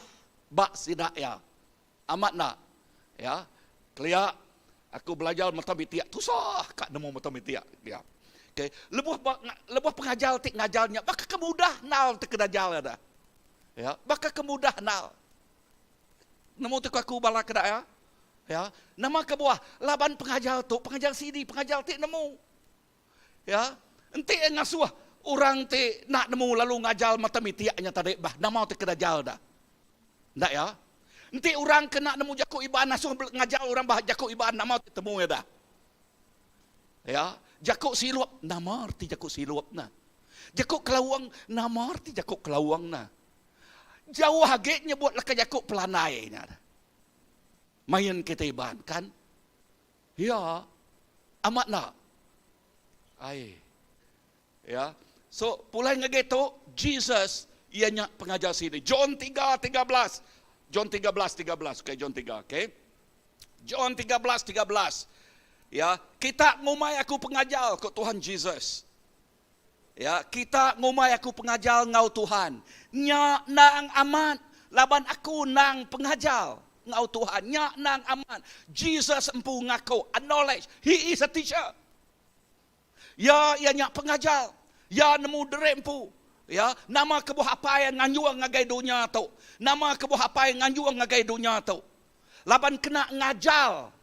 [SPEAKER 3] ba sida iya. Amat enda? Ya. Kelia aku belajar matematik tusah ka nemu matematik ya. Okey, lebuh ba lebuh pengajar ti ngajar nya baka ke mudah endar ti ke dajar iya dah. Ya, baka ke mudah endar. Nemu ti ku aku bala keda ya. Ya, nama kebuah? Laban pengajar tu pengajar sidi, pengajar ti nemu. Ya, enti iya ngasuh orang ti enda nemu lalu ngajar matematik nya tadi bah nama ti ke dajar dah. Enda ya. Enti orang ke enda nemu jaku Iban ngasuh ngajar orang bah jaku Iban nama ti temu iya dah. Ya, jaku silup nama reti jaku silup nah. Jaku kelawang nama reti jaku kelawang nah. Jauh agi nyebut leka jaku pelandai nya. Main kita Iban kan? Ya. Amat enda? Ai. Ya. So, pulai ngagai tu, Jesus iya nya pengajar sidi. John 3, 13. John 13, 13. Okay, John 3, okay. John 13, 13. Ya, kita ngumbai aku pengajar, ku Tuhan Jesus. Ya, kita ngumbai aku pengajar enggau Tuhan. Nya endang amat, laban aku endang pengajar enggau Tuhan. Nya endang amat. Jesus empu ngaku, acknowledge, he is a teacher. Ya iya nya pengajar. Ya nemu diri empu. Ya, nama kebuah apai nganjung ngagai dunya tu? Nama kebuah apai nganjung ngagai dunya tu? Laban kena ngajar.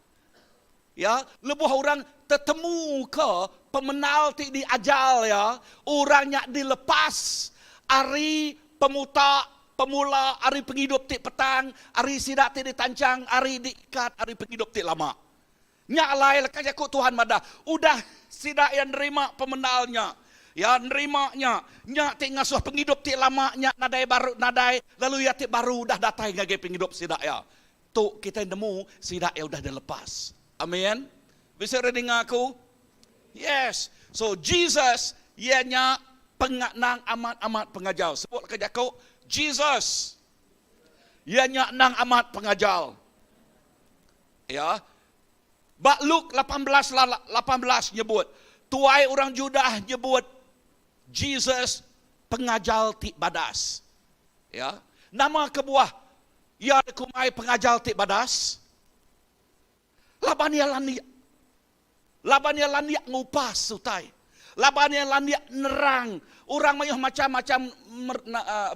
[SPEAKER 3] Ya, lebuh orang tetemuka pemenal ti diajar iya, orang nya dilepas ari pemuta, pemula, ari pengidup ti petang, ari sida ti ditanchang, ari diikat ari pengidup ti lama. Nya alai leka jaku Tuhan madah, udah sida iya nerima pemendar nya, iya nerima nya, nya ti ngasuh pengidup ti lama nya nadai baru nadai lalu iya ti baru udah datai ngagai pengidup sida iya. Tu kitai nemu sida iya udah dilepas. Amin. Bisi orang ninga aku? Yes. So Jesus iya nya penganang amat-amat pengajar. Sebut leka jaku Jesus iya nya endang amat pengajar. Ya. Ba Luke 18 18 nyebut, tuai orang Judah nyebut Jesus pengajar ti badas. Ya. Nama kebuah iya dikumbai pengajar ti badas? Laban iya landik. Laban iya landik ngupas utai. Laban iya landik nerang. Orang mayuh macham-macham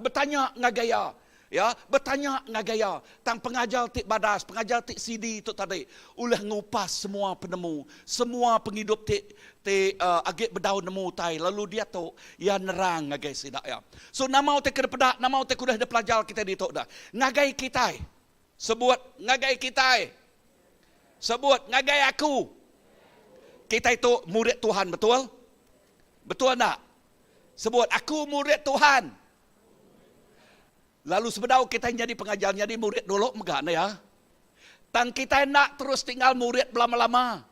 [SPEAKER 3] betanya ngagai iya. Ya, betanya ngagai iya. Tang pengajar ti badas, pengajar ti sidi tu tadi ulih ngupas semua penemu, semua pengidup ti ti agi bedau nemu utai lalu diatu iya nerang ngagai sida iya. So nama utai ke dipeda, nama utai ke udah dipelajar kitai ditu dah ngagai kitai. Sebut ngagai kitai. Sebut ngagai aku. Kitai tu murid Tuhan betul? Betul enda? Sebut aku murid Tuhan. Lalu sebedau kitai nyadi pengajar nyadi murid dulu mega ne ya. Tang kitai enda terus tinggal murid belama-lama.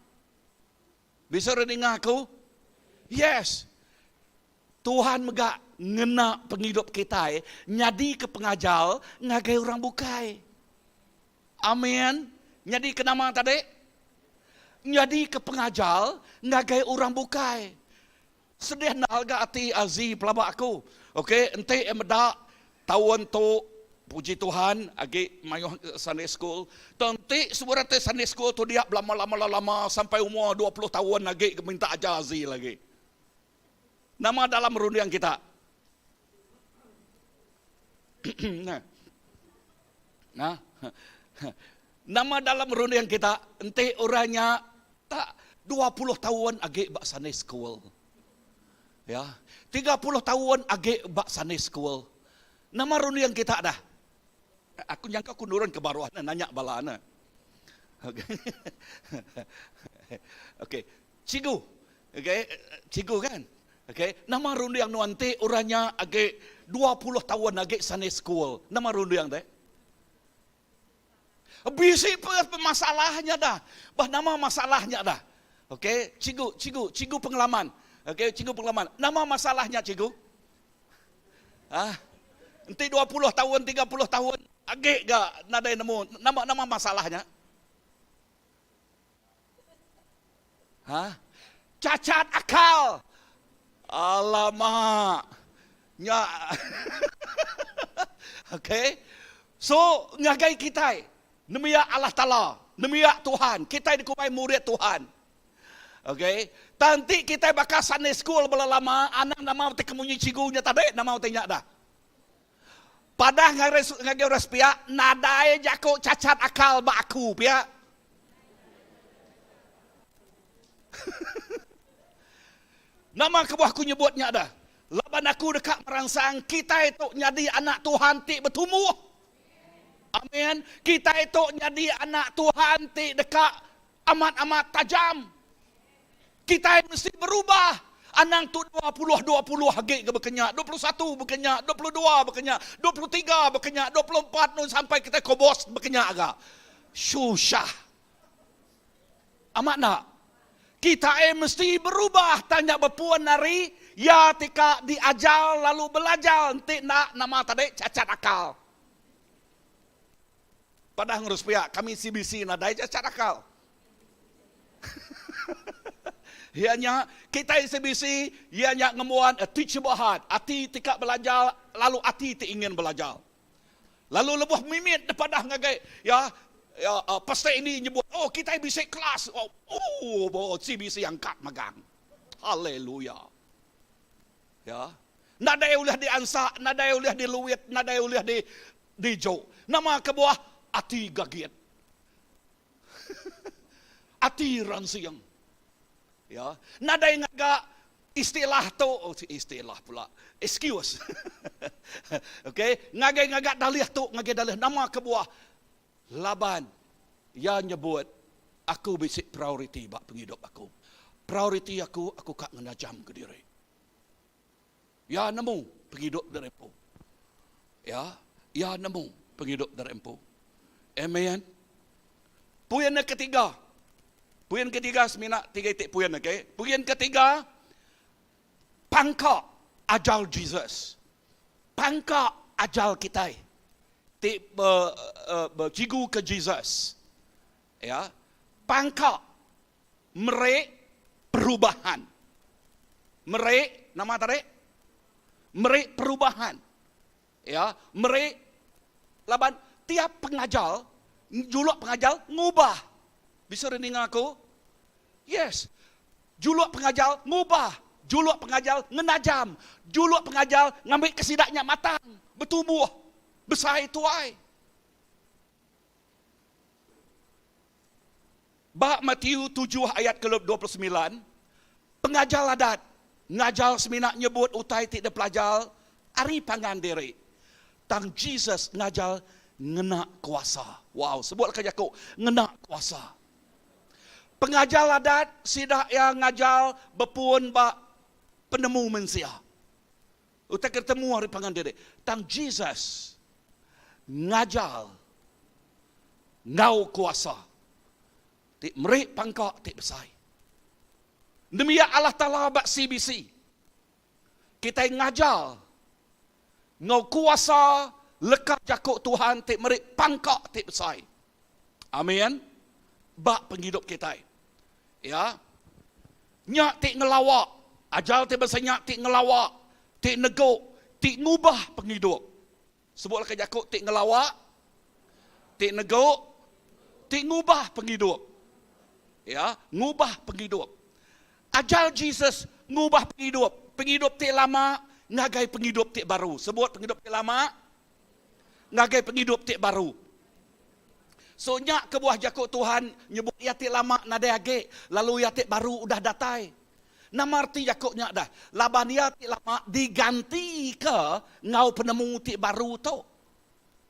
[SPEAKER 3] Bisi orang ninga aku? Yes. Tuhan mega ngena pengidup kitai nyadika pengajar ngagai orang bukai. Amin. Nyadika nama tadi? Nyadika pengajar ngagai orang bukai. Sedih endar ga ati Azi pelaba aku. Okey, enti iya meda taun tu puji Tuhan agi mayuh Sunday school. Tang enti seburan ti Sunday school tu dia belama-lama sampai umur 20 taun agi minta ajar Azi lagi. Nama dalam runding kita? Nah. Nah. Nama dalam runding kita enti orang nya tak 20 tahun agi ba Sunday school. Ya. 30 tahun agi ba Sunday school. Nama runding kita dah? Aku nyangka aku nurun ke baruh nanya bala ana. Okey. Okey. Cikgu. Okey, cikgu kan? Okey, nama runding nuan ti orang nya agi 20 taun agi Sunday school. Nama runding te? Bisi masalah nya dah. Bah nama masalah nya dah. Okey, cikgu, cikgu, cikgu pengalaman. Okey, cikgu pengalaman. Nama masalah nya cikgu? Ha? Enti 20 tahun, 30 tahun agi ga nadai nemu nama nama masalah nya? Ha? Cacat akal. Alamak. Nya. Okey. So, ngagai kitai, nembiak Allah Taala, nembiak Tuhan, kitai dikumbai murid Tuhan. Okey. Tang enti kitai baka Sunday school bala lama, anang nama utai ke munyi cikgu nya tadi, nama utai nya dah. Padah ngagai orang sepiak, nadai jaku cacat akal ba aku pia. Nama kebuah aku nyebut nya dah? Laban aku deka meransang kitai tu nyadi anak Tuhan ti betumbuh. Amin. Kitai tu nyadi anak Tuhan ti deka amat-amat tajam. Kitai mesti berubah. Anang tu 20 20 agi ke baka nya, 21 baka nya, 22 baka nya, 23 baka nya, 24 nun sampai kitai kobos baka nya ga. Susah. Amat enda? Kitai mesti berubah tang nya bepun ari iya ti ka diajar lalu belajar enti enda nama tadi cacat akal. Padah ngurus pia kami CBC nadai cacat akal. Iya nya, kitai CBC iya nya ngembuan a teachable heart, ati ti ka belajar lalu ati ti ingin belajar. Lalu lebuh mimit dipadah ngagai iya, iya pastor Andy nyebut, oh kitai bisi kelas, oh, oh CBC angkat magang. Haleluya. Ya. Nadai ulih diansa, nadai ulih diluit, nadai ulih di dijo. Nama kebuah? Ati gagit. Ati ransing. Ya. Nadai ngaga istilah tu, oh, istilah pula. Excuse. Okey, ngagai ngaga dalih tu, ngagai dalih nama kebuah? Laban iya nyebut aku bisi prioriti ba pengidup aku. Prioriti aku, aku ka ngena jam kediri. Iya nemu pengidup diri empu. Ya, iya nemu pengidup diri empu. Amen. Puin yang ketiga. Puin ketiga semina tiga iti puin okey. Puin ketiga pangka ajal Jesus. Pangka ajal kitai ti be bechigu ke Jesus. Ya. Pangka meri perubahan. Meri nama tadi? Meri perubahan. Ya, meri laban tiap pengajar juluk pengajar ngubah. Bisa re ninga aku? Yes. Juluk pengajar ngubah, juluk pengajar ngenajam, juluk pengajar ngambika sida nya matang, betumbuh, besai tuai. Ba Matthew tujuh ayat ke 29, pengajar adat ngajar semina nyebut utai ti dipelajar ari pangan diri. Tang Jesus ngajar ngena kuasa. Wow, sebut leka jaku, ngena kuasa. Pengajar adat sida iya ngajar bepun ba penemu mensia. Utai ke ditemu ari pangan diri. Tang Jesus ngajar enggau kuasa ti meri pangka ti besai. Nembiak Allah Taala ba CBC, kitai ngajar enggau kuasa leka jaku Tuhan ti meri pangka ti besai. Amin. Ba pengidup kitai. Ya. Nya ti ngelawa, ajar ti basa nya ti ngelawa, ti negu, ti ngubah pengidup. Sebut leka jaku ti ngelawa, ti negu, ti ngubah pengidup. Ya, ngubah pengidup. Ajar Jesus ngubah pengidup, pengidup ti lama ngagai pengidup ti baru. Sebut pengidup ti lama ngagai pengidup ti baru. So nya kebuah jaku Tuhan nyebut iya ti lama nadai agi lalu iya ti baru udah datai. Nama reti jaku nya dah? Laban iya ti lama digantika enggau penemu ti baru tu.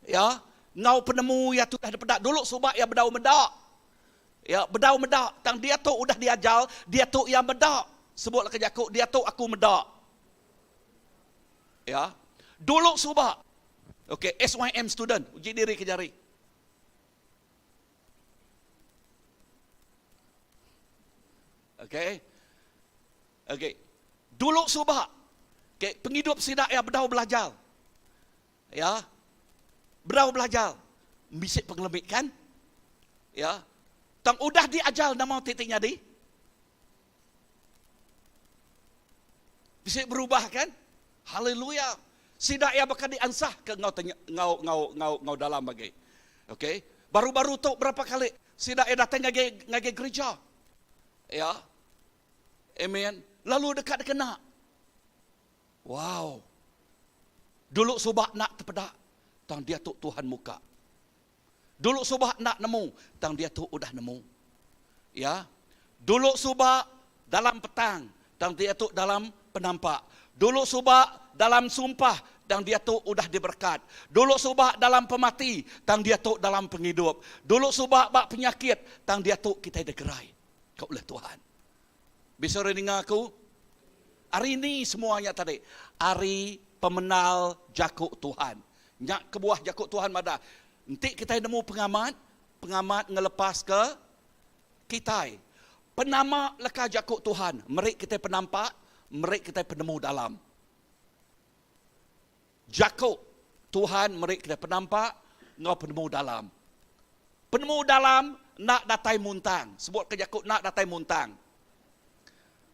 [SPEAKER 3] Ya, enggau penemu iya ti udah dipeda dulu suba iya bedau meda. Ya, bedau meda tang diatu udah diajar, diatu iya meda. Sebut leka jaku diatu aku meda. Ya. Dulu suba. Okey, SYM student, uji diri ke jari. Okey. Okey. Dulu suba. Okey, pengidup sida ya bedau belajar. Ya. Bedau belajar. Bisi pengelebih kan? Ya. Tang udah diajar nama ti ti nyadi? Bisi berubah kan? Haleluya. Sida iya baka diansah ke enggau enggau enggau enggau enggau dalam agi. Okey. Baru-baru tu berapa kali sida iya datai ngagai ngagai gereja. Ya. Amen. Lalu deka dikena. Wow. Dulu suba enda tepeda tang diatu Tuhan muka. Dulu suba enda nemu, tang diatu udah nemu. Ya. Dulu suba dalam petang, tang diatu dalam penampak. Dulu suba dalam sumpah, tang diatu udah diberekat. Dulu suba dalam pemati, tang diatu dalam pengidup. Dulu suba ba penyakit, tang diatu kitai digerai ka ulih Tuhan. Bisi orang ninga aku? Ari ni semua nya tadi? Ari pemenal jaku Tuhan. Nya kebuah jaku Tuhan madah, enti kitai nemu pengamat, pengamat ngelepaska kitai. Penama leka jaku Tuhan meri kitai penampak, meri kitai penemu dalam. Jaku Tuhan meri kitai penampak enggau penemu dalam. Penemu dalam enda datai muntang. Sebutka jaku enda datai muntang.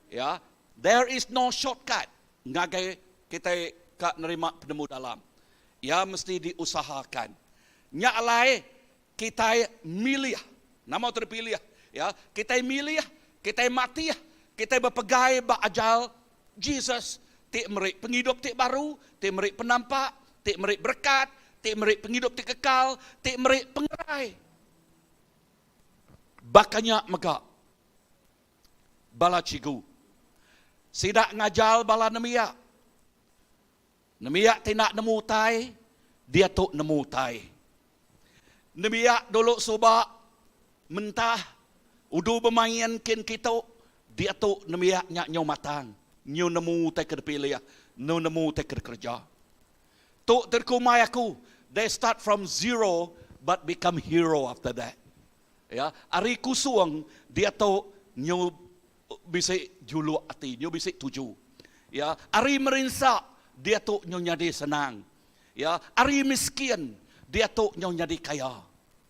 [SPEAKER 3] Ya, there is no shortcut ngagai kitai ka nerima penemu dalam. Iya mesti diusahakan. Nya alai kitai milih. Nama tu dipilih? Ya, kitai milih, kitai matih, Kitai bepegai ba ajar Jesus ti meri pengidup ti baru, ti meri penampak, ti meri berekat, ti meri pengidup ti kekal, ti meri pengerai. Baka nya mega bala cikgu. Sida ngajar bala nembiak. Nembiak ti enda nemu utai, diatu nemu utai. Nembiak dulu suba mentah udu bemain kin kitu, diatu nembiak nya nyau matang, nyu nemu utai ke dipilih, nyu nemu utai ke dikereja. Tu ti dikumbai aku, they start from zero but become hero after that. Ya, ari kusung diatu nyu bisi juluk ati, nyu bisi tuju. Ya, ari merinsa diatu nyu nyadi senang. Ya, ari miskin diatu nyu nyadi kaya.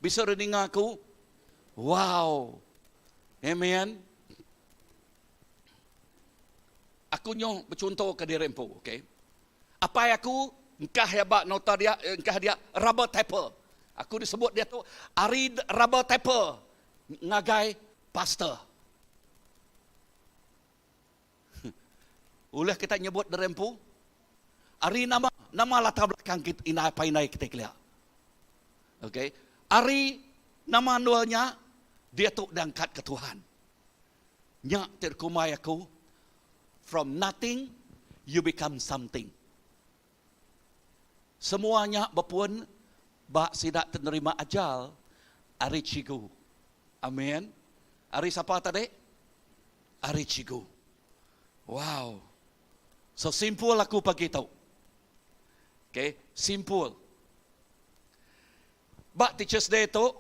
[SPEAKER 3] Bisi orang ninga aku? Wow. Amen. Aku nyu bechunto ke diri empu, okay. Apai aku engkah iya ba nota dia, engkah dia rubber tapper. Aku disebut diatu ari rubber tapper ngagai Pastor. Ulih kita nyebut diri empu? Ari nama nama latar belakang kita indai apai indai kita kelia. Okey. Ari nama endur nya diatu diangkat ke Tuhan. Nya ti dikumbai aku from nothing you become something. Semua nya bepun ba sida ti nerima ajar ari cikgu. Amin. Ari sapa tadi? Ari cikgu. Wow. So simpul aku pagi tu. Okay, simpul. Ba Teachers Day tu,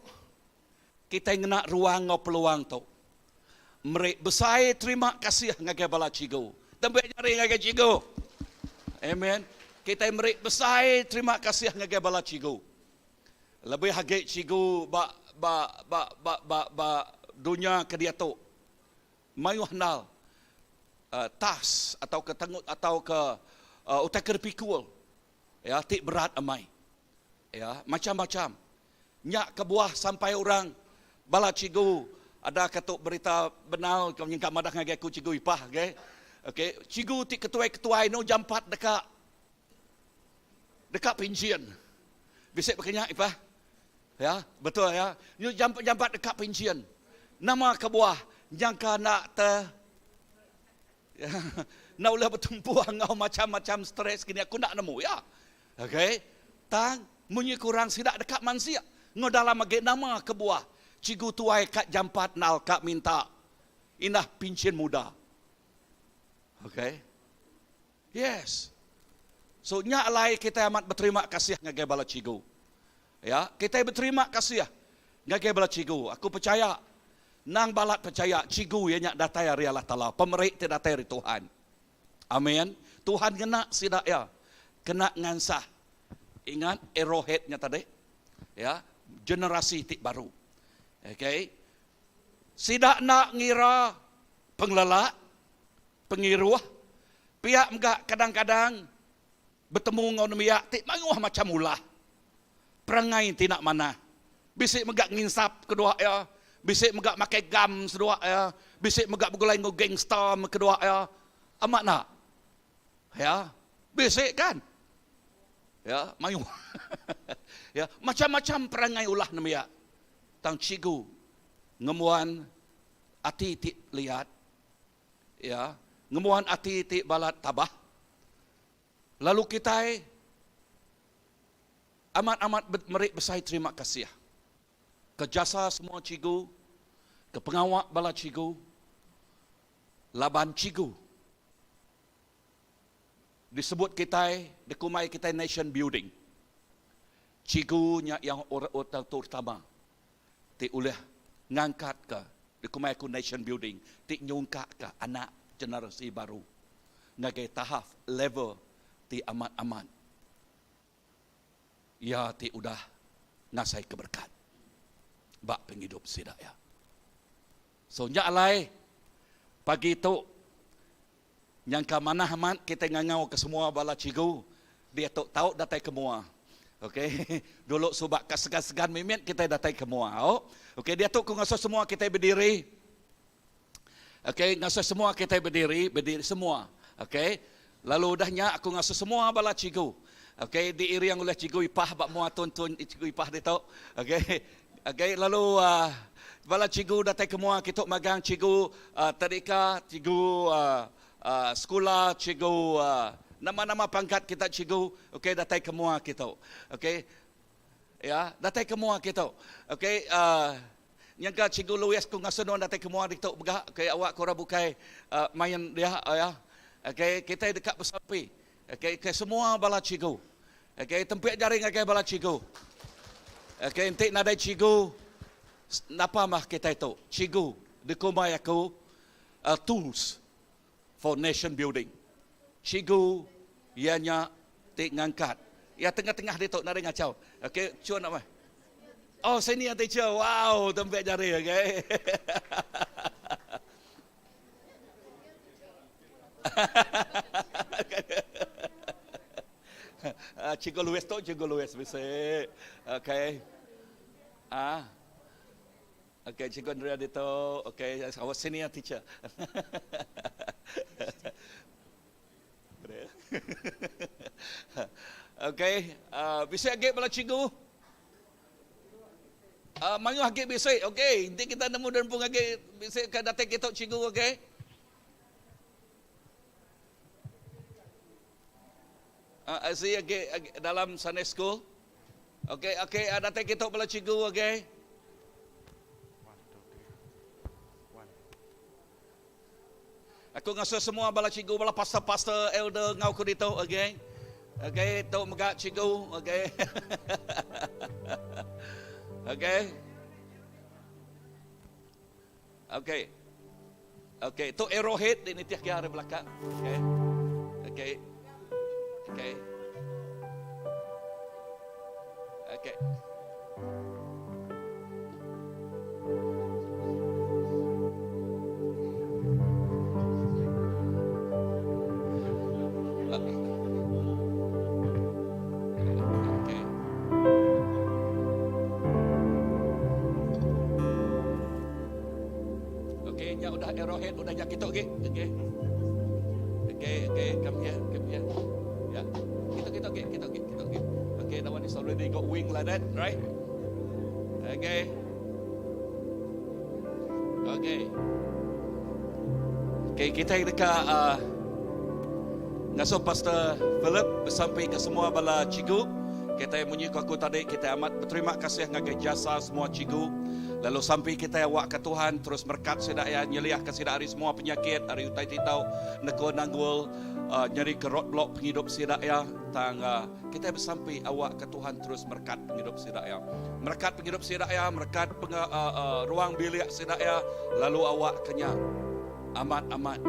[SPEAKER 3] kitai ngena ruang enggau peluang tu meri besai terima kasih ngagai bala cikgu. Tembe jari ngagai cikgu. Amen. Kitai meri besai terima kasih ngagai bala cikgu. Lebih agi cikgu ba ba ba ba ba ba dunya ke diatu. Mayuh endal uh, task atau ke tengut atau ke uh, utai ke dipikul ya ti berat amai. Ya, macam-macam. Nya kebuah sampai orang bala cikgu ada ke tu berita benal ke nyengka madah ngagai aku cikgu ipah okay. Okay, cikgu ti ketuai-ketuai nu jampat deka deka pencen. Bisi baka nya ipah? Ya, betul ya. Nyu jampat-jampat deka pencen. Nama kebuah nyangka enda te ya, enda ulih betempuh enggau macam-macam stres kini aku enda nemu ya. Okay. Tang, munyi ku orang sida deka mansik enggau dalam agi nama kebuah Cikgu Tuai ka jampat nal ka minta indah pinchin muda. Okay. Yes. So nya alai kitai amat beterima kasih ngagai bala cikgu. Ya, kitai beterima kasih ngagai bala cikgu. Aku pechaya nang balat pechaya cikgu iya nya datai ari Allah Taala, pemeri ti datai ari Tuhan. Amin. Tuhan ngena sida iya kena ngansah. Ingat arrowhead nya tadi? Ya, generasi ti baru. Okay. Sida enda ngira pengelelak, pengiruh, pia mega kadang-kadang betemu enggau nembiak ti mayuh macham ulah. Perangai ti enda manah. Bisi mega nginsap kedua iya, bisi mega makai gam sedua iya, bisi mega begulai enggau gangsta meh kedua iya. Amat enda? Ya. Bisi kan? Ya, mayuh. Ya, macam-macam perangai ulah nembiak. Tang cikgu ngembuan ati ti liat, ya, ngembuan ati ti balat tabah. Lalu kitai amat-amat meri besai terima kasih ke jasa semua cikgu, ke pengawa bala cikgu laban cikgu disebut kitai dikumbai kitai nation building. Cikgu nya yang orang terutama ti ulih ngangkatka dikumbai aku nation building ti nyungkakka anak generasi baru ngagai tahap level ti amat-amat iya ti udah ngasaika berekat ba pengidup sida iya. So nya alai pagi tu Nyangka manah amat kitai ngangau ke semua bala cikgu diatu tau datai ke mua. Ok dulu suba ka segan-segan mimit kitai datai ke mua au. Ok diatu ku ngasuh semua kitai bediri. Okay, ngasuh semua kitai bediri, bediri semua. Okay. Lalu udah nya aku ngasuh semua bala cikgu. Okay, diiring ulih cikgu Ipah ba mua tun-tun cikgu Ipah ditu. Okay. Okay, lalu uh, bala cikgu datai ke mua kitu magang cikgu uh, tadika, cikgu uh, uh, sekula, cikgu uh, nama-nama pangkat kita cikgu, okay, datai ke mua kitu. Okay. Ya, datai ke mua kitu. Okey, uh, nyangka Cikgu Louis ku ngasuh nuan datai ke mua ditu mega. Okey, awak ke orang bukai uh, main dia ya. Okey, kita deka besampi. Okey, ke semua bala cikgu. Okey, tempik jari ngagai bala cikgu. Okey, enti nadai cikgu, napa mah kita itu? Cikgu dikumbai aku uh, tools for nation building. Cikgu iya nya ti ngangkat. Iya tengah-tengah ditu nadai ngachau. Okey, chun apa? Oh, senior teacher. Wow, tempek jari okey. Ah, Cikgu Louis tu, Cikgu Louis bisi. Okey. Ah. Okay, Cikgu Andrea ditu. Okay, our senior teacher. okay, uh, bisi agi bala cikgu? Uh, mayuh agi bisi. Okay, nanti kita nemu dan pun agi bisi ke datai kita cikgu, okay? Uh, I see agi, agi dalam Sunday school. Okay, okay, uh, datai kita bala cikgu, okay? Aku ngasuh semua bala cikgu, bala pastor-pastor, elder ngau ku ditu, okay? Okay, tu mega cikgu, okay? okay. Okay. Okay, tu arrowhead di nitih ke ari belakang. Okay. Okay. Okay. Okay. Okay. Okey, nya udah arrowhead udah nya kitu okey. Okey. Okey, okey, come here, come here. Ya. Kita kita okey, kita okey, kita okey. Okay, that one is already got wing like that, right? Okay. Okay. Okay, kita dekat uh, ngasuh Pastor Philip bersampai ke semua bala cikgu. Kita munyi ku aku tadi, kita amat berterima kasih ngagai jasa semua cikgu. Lalu sampai kita awak ke Tuhan terus merkat sida ya nyeliah ke sida ari semua penyakit ari utai ti tau neko nanggul uh, nyadi ke roadblock pengidup sida ya tang uh, kita besampi awak ke Tuhan terus merkat pengidup sida ya. Merkat pengidup sida ya, merkat penge, uh, uh, ruang bilik sida ya, lalu awak kenya amat-amat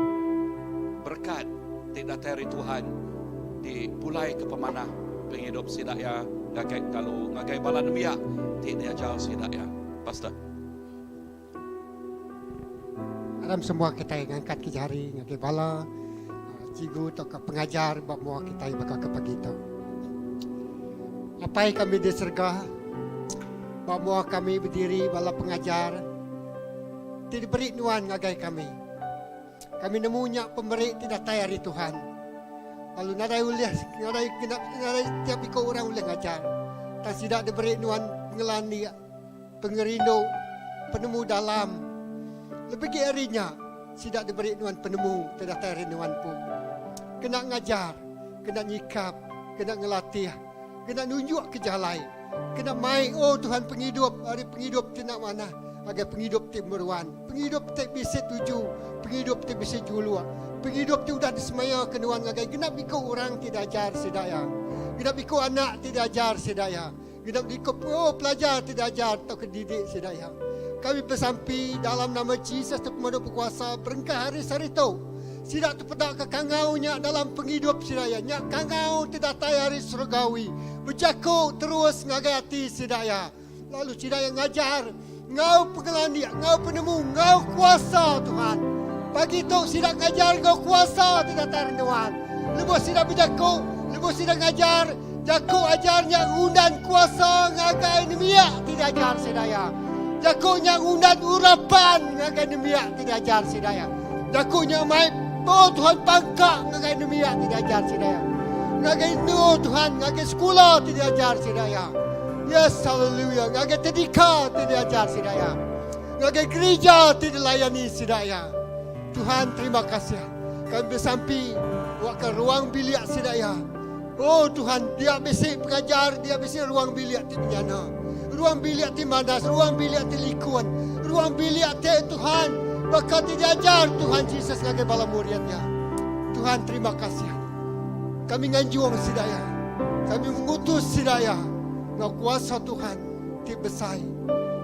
[SPEAKER 3] berkat ti datai ari Tuhan ti pulai ke pemanah pengidup sida iya ngagai kalu ngagai bala nembiak ti diajar sida iya. Pastor.
[SPEAKER 4] Aram semua kitai ngangkat ke jari ngagai bala cikgu tauka pengajar ba mua kitai baka ke pagi tu. Apai kami di serega, ba mua kami bediri bala pengajar ti diberi nuan ngagai kami. Kami nemu nya pemeri ti datai ari Tuhan. Lalu nadai ulih nadai kena nadai tiap iku orang ulih ngajar. Tang sida diberi nuan pengelandik, pengerindu, penemu dalam. Lebih agi ari nya, sida diberi nuan penemu ti datai ari nuan empu. Kena ngajar, kena nyikap, kena ngelatih, kena nunjukka jalai, kena mai, oh Tuhan pengidup ari pengidup ti enda manah ngagai pengidup ti meruan, pengidup ti bisi tuju, pengidup ti bisi juluk, pengidup ti udah disemayaka nuan ngagai genap iku orang ti diajar sida iya, genap iku anak ti diajar sida iya, genap iku oh pelajar ti diajar tauka didik sida iya. Kami besampi dalam nama Jesus ti Pemadu Bekuasa berengkah ari sehari tu, sida tepedaka kangau nya dalam pengidup sida iya, nya kangau ti datai ari surgawi, bejaku terus ngagai ati sida iya. Lalu sida iya ngajar enggau pengelandik, enggau penemu, enggau kuasa Tuhan. Pagi tu sida ngajar enggau kuasa ti datai ari Nuan. Lebuh sida bejaku, lebuh sida ngajar, jaku ajar nya ngundan kuasa ngagai nembiak ti diajar sida iya. Jaku nya ngundan urapan ngagai nembiak ti diajar sida iya. Jaku nya mai oh Tuhan pangka ngagai nembiak ti diajar sida iya. Ngagai endur Tuhan, ngagai sekula ti diajar sida iya. Yes, hallelujah. Ngagai tadika ti diajar sida iya. Ngagai gerija ti dilayani sida iya. Tuhan terima kasih. Kami besampi awakka ruang bilik sida iya. Oh Tuhan, dia bisi pengajar, dia bisi ruang bilik ti menyana. Ruang bilik ti manas, ruang bilik ti likun, ruang bilik ti Tuhan baka ti diajar Tuhan Jesus ngagai bala murid iya. Tuhan terima kasih. Kami nganjung sida iya. Kami mengutus sida iya enggau kuasa Tuhan ti besai.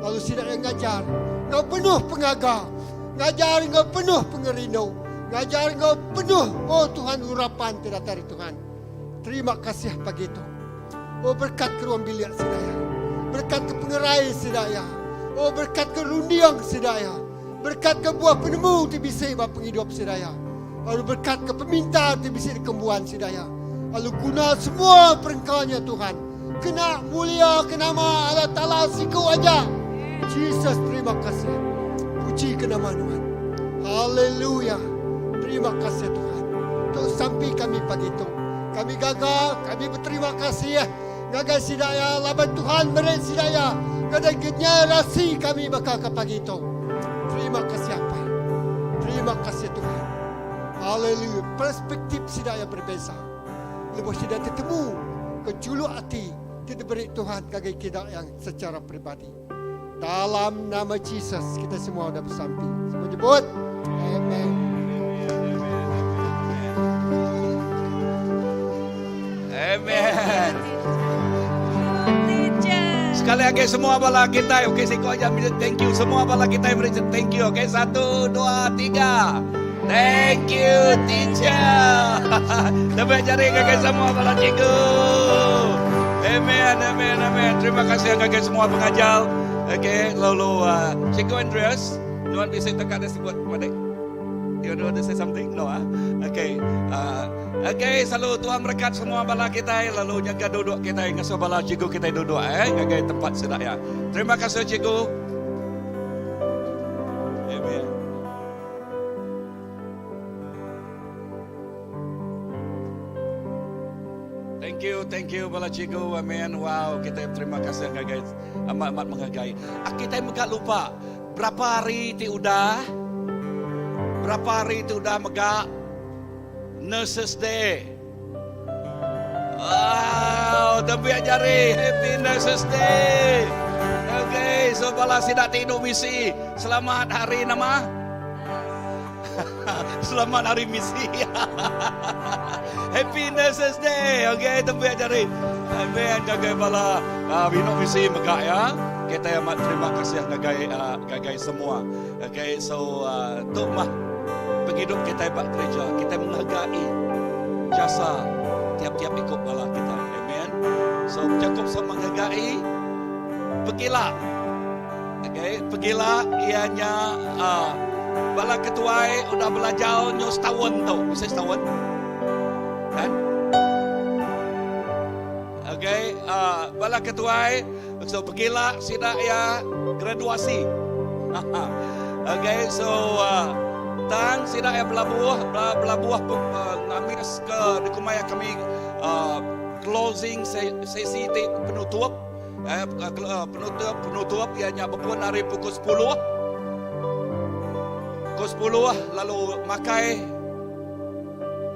[SPEAKER 4] Lalu sida iya ngajar enggau penuh pengaga, ngajar enggau penuh pengerindu, ngajar enggau penuh oh Tuhan urapan ti datai ari Tuhan. Terima kasih pagi tu. Oh berkat ke ruang bilik sida iya. Berkat ke pengerai sida iya. Oh berkat ke runding sida iya. Berkat ke buah penemu ti bisi ba pengidup sida iya. Lalu berkat ke pemintar ti bisi dikembuan sida iya. Lalu guna semua perengka nya Tuhan. Kena mulia ke nama Allah Taala siku aja. Jesus terima kasih. Puji ke nama Nuan. Haleluya. Terima kasih Tuhan. Tu sampi kami pagi tu. Kami gaga, kami beterima kasih ngagai sida iya laban Tuhan meri sida iya ngagai generasi kami baka ke pagi tu. Terima kasih Apai. Terima kasih Tuhan. Haleluya. Perspektif sida iya berbeza. Lebuh sida tetemu ke juluk ati ti diberi Tuhan ngagai kita yang secara peribadi. Dalam nama Jesus kita semua udah besampi. Semua nyebut Amen.
[SPEAKER 3] Amen. Sekali lagi semua bala kita, okey siko aja minta thank you. Semua bala kita beri thank you. Okey, satu, dua, tiga. Thank you teacher. Tepuk jari ngagai semua bala cikgu. Amen, amen, amen. Terima kasih ngagai semua pengajar. Okey, lalu uh, Cikgu Andreas, nuan bisi teka ada sebut pada You want to say something? No, ah. Okay. Uh, okay, selalu Tuhan berkat semua bala kita lalu jaga duduk kita ngasuh bala cikgu kita duduk eh ngagai tempat sida ya. Terima kasih cikgu. Amen. Thank you, thank you bala cikgu. Amen. Wow, kita terima kasih ngagai amat-amat menghargai. Ah, kita mega lupa berapa hari ti udah berapa hari ti udah mega Nurses Day. Wow, tempiak jari. Happy Nurses Day. Okay, so bala sida ti indu misi. Selamat hari nama? Selamat hari misi. Happy Nurses Day. Okay, tempiak jari. Amen. Ngagai bala uh, indu misi mega ya. Kita amat terima kasih ngagai uh, ngagai semua. Okay, so uh, tu mah pengidup kita ba gereja. Kita menghargai jasa tiap-tiap ikut bala kita. Amen. So Jacob sama menghargai pegila Okay, pegila iya nya uh, bala ketuai udah belajar nyu setahun tu, bisa setahun. Kan? Okay, uh, bala ketuai so pegila sida ya graduasi. okay, so uh, tang sida ya belabuh belabuh uh, ngamis ke dikumaya kami uh, closing sesi ti penutup Eh, eh, penutup penutup iya nya bepun hari pukul 10. Pukul 10 lalu makai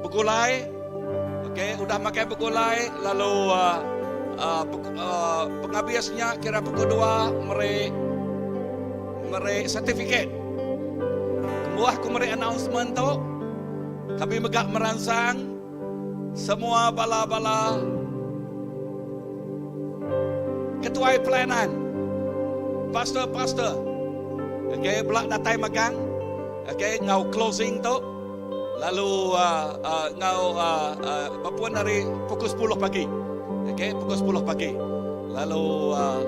[SPEAKER 3] begulai. Okey, udah makai begulai lalu uh, uh, uh, penghabisnya kira pukul 2 meri meri sertifikat. Kemuah aku meri announcement tu. Kami mega meransang Semua bala-bala ketuai pelayanan, pastor-pastor, okay, bela datai magang, okay, ngau closing tu, lalu uh, uh, ngau uh, uh, bepun hari pukul 10 pagi, okay, pukul 10 pagi, lalu uh,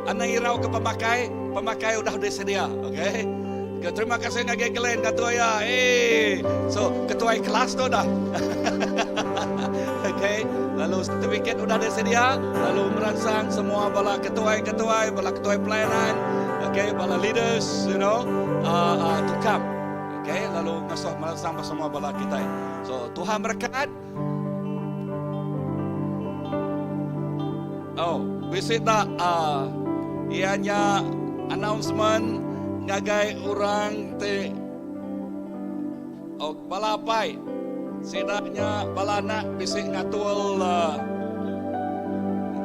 [SPEAKER 3] anang irau ke pemakai, pemakai udah disedia, okay. Terima kasih ngagai Glenn ketua ya. Eh, so ketua kelas tu dah. okay, lalu sertifikat udah disedia, lalu merangsang semua bala ketua-ketua, bala ketua pelayanan, okay, bala leaders, you know, uh, uh, to come. Okay, lalu ngasuh meransang ba semua bala kitai. So Tuhan berekat. Oh, bisi tak uh, iya nya announcement ngagai orang ti oh, bala apai sida nya bala anak bisi ngatul uh,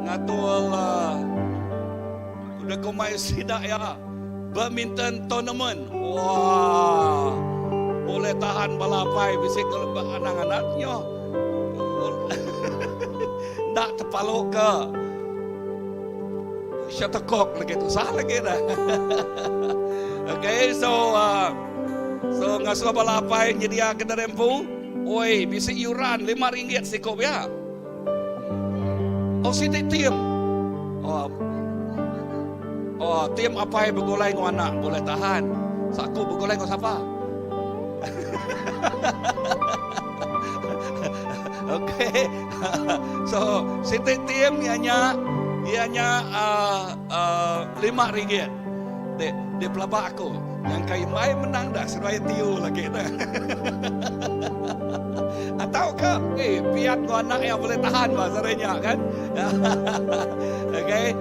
[SPEAKER 3] ngatul uh, udah kumai sida ya badminton tournament. Wah, boleh tahan bala apai bisi ke anak-anaknya. Ndak terpaluk ke shuttlecock lagi tu sah lagi dah. Okay, so uh, so ngasuh bala apai nyedia ke derempu. Oi, bisi yuran RM5 sikup ya. Oh, siti tim. Oh, oh tim apai begulai ngau anak boleh tahan. Saku begulai ngau siapa? Okay. so, siti tim ianya ianya uh, uh, RM5. Dek, dia pelabak aku. Yang kai mai menang dah seruai tiu lagi dah. Atau ke eh piat tu anak yang boleh tahan bahasanya kan. okay.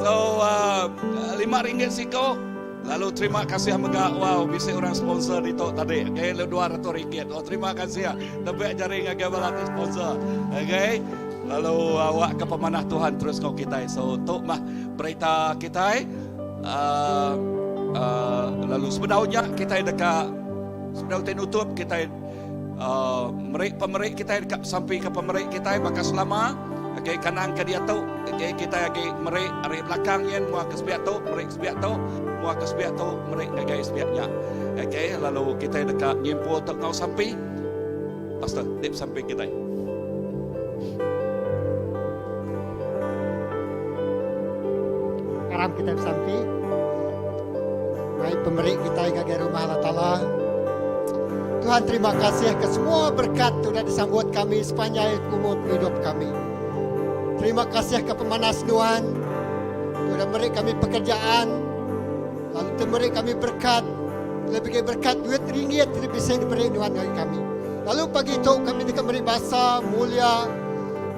[SPEAKER 3] So uh, RM5 siko Lalu terima kasih mega wow bisi orang sponsor ditu tadi. Okay, lalu RM200. Oh terima kasih ya. Tebek jari ngagai bala ti sponsor. Okay. Lalu awak ke pemanah Tuhan terus ngau kitai. So tu mah berita kitai. Uh, uh, lalu sebenarnya kitai deka sebedau ti nutup kitai uh, merik pemerik kitai deka sampai ke pemerik kitai baka selama. Okay, kanang ke diatu okay, kita agi merik ari belakang yen mua ke sepiak tu, merik sepiak tu, mua ke sepiak tu, merik ngagai sepiak nya. Okay, lalu kita deka nyimpul tu ngau sampi. Pastor, tip sampi kita.
[SPEAKER 4] Aram kita bersampi. Mai pemeri kita ngagai rumah Allah Ta'ala. Tuhan terima kasih ke semua berkat sudah disambut kami sepanjang umur hidup kami. Terima kasih ke pemanas Tuhan. Sudah beri kami pekerjaan. Lalu beri kami berkat. Lebih berkat duit ringgit tidak bisa diberi Tuhan bagi kami. Lalu pagi itu kami dekat beri basa mulia.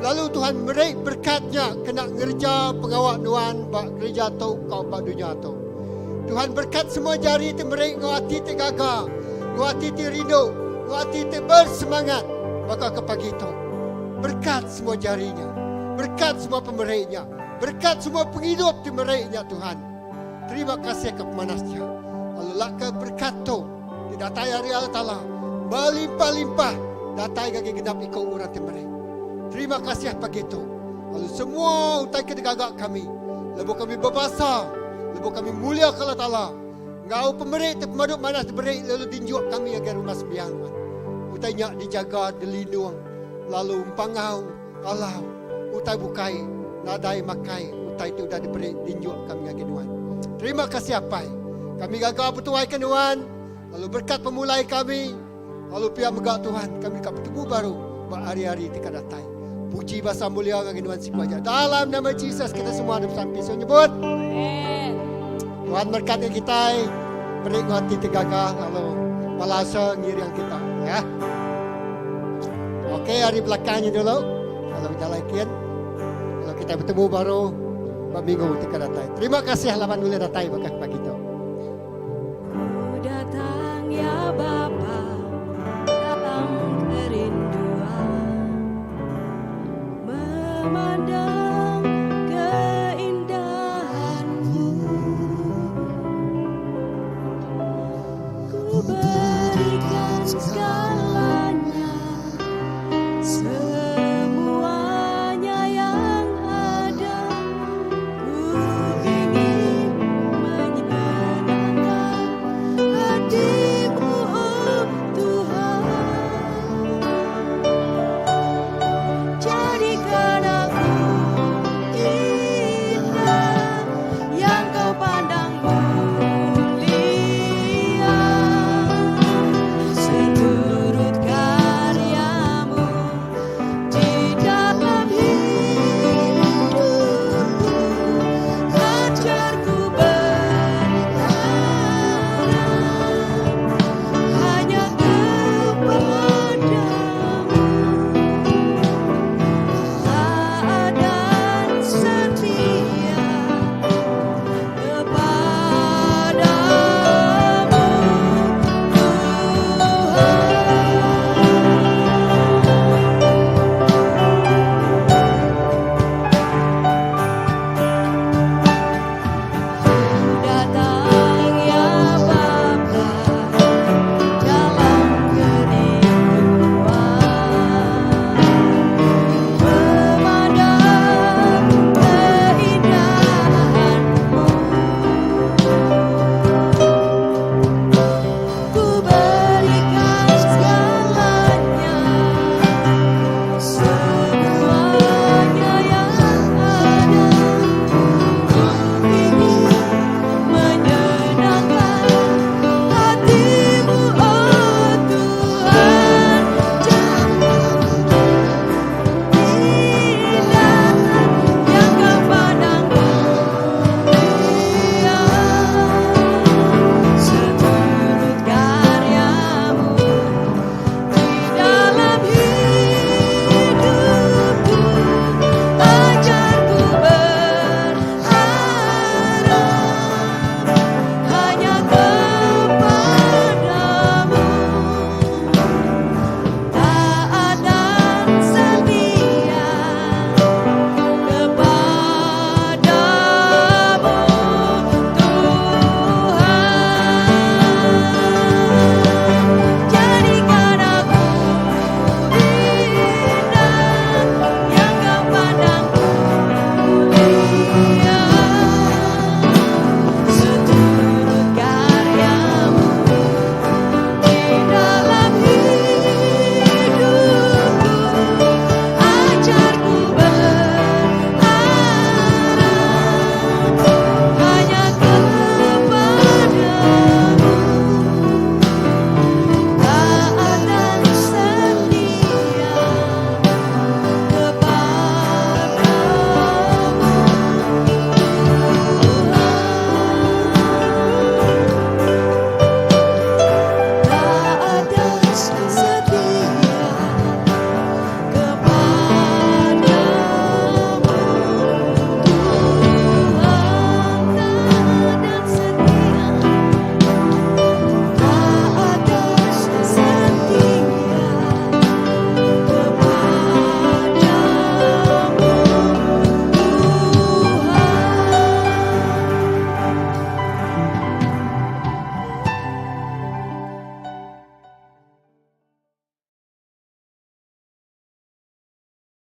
[SPEAKER 4] Lalu Tuhan beri berkatnya kena ngerja pengawak Tuhan bak gereja tu kau bak dunia tu. Tuhan berkat semua jari ti meri ngau ati ti gaga, ngau ati ti rindu, ngau ati ti bersemangat baka ke pagi tu. Berkat semua jarinya, berkat semua pemerinya, berkat semua penghidup ti merinya Tuhan. Terima kasih ke pemanasnya. Lalu laka berkat tu ti datai ari Allah Taala berlimpah-limpah datai gagi genap iko orang ti meri. Terima kasih pagi tu. Lalu semua utai ke digagak kami, lebuh kami berbasa, lebuh kami mulia ke Allah Taala, ngau pemeri ti pemaduk manas diberi lalu dinjuk kami agai rumah sembiang Tuhan. Utai nya dijaga, dilindung, lalu empangau, alau, utai bukai, nadai makai, utai ti udah diberi dinjuk kami ngagai Nuan. Terima kasih Apai. Kami gaga betuai ke Nuan, lalu berkat pemulai kami, lalu pia mega Tuhan, kami dekat bertemu baru hari-hari ti datai. Puji bahasa mulia ngagai Nuan siku aja. Dalam nama Jesus kita semua ada besampi. So nyebut.
[SPEAKER 2] Amen.
[SPEAKER 4] Tuhan berkati kita, beri hati tegagah lalu balasa ngiring kita ya. Okey, hari belakangnya dulu. Kalau jalan kian, kalau kita bertemu baru minggu ti datai. Terima kasih laban boleh datai bakal pagi tu.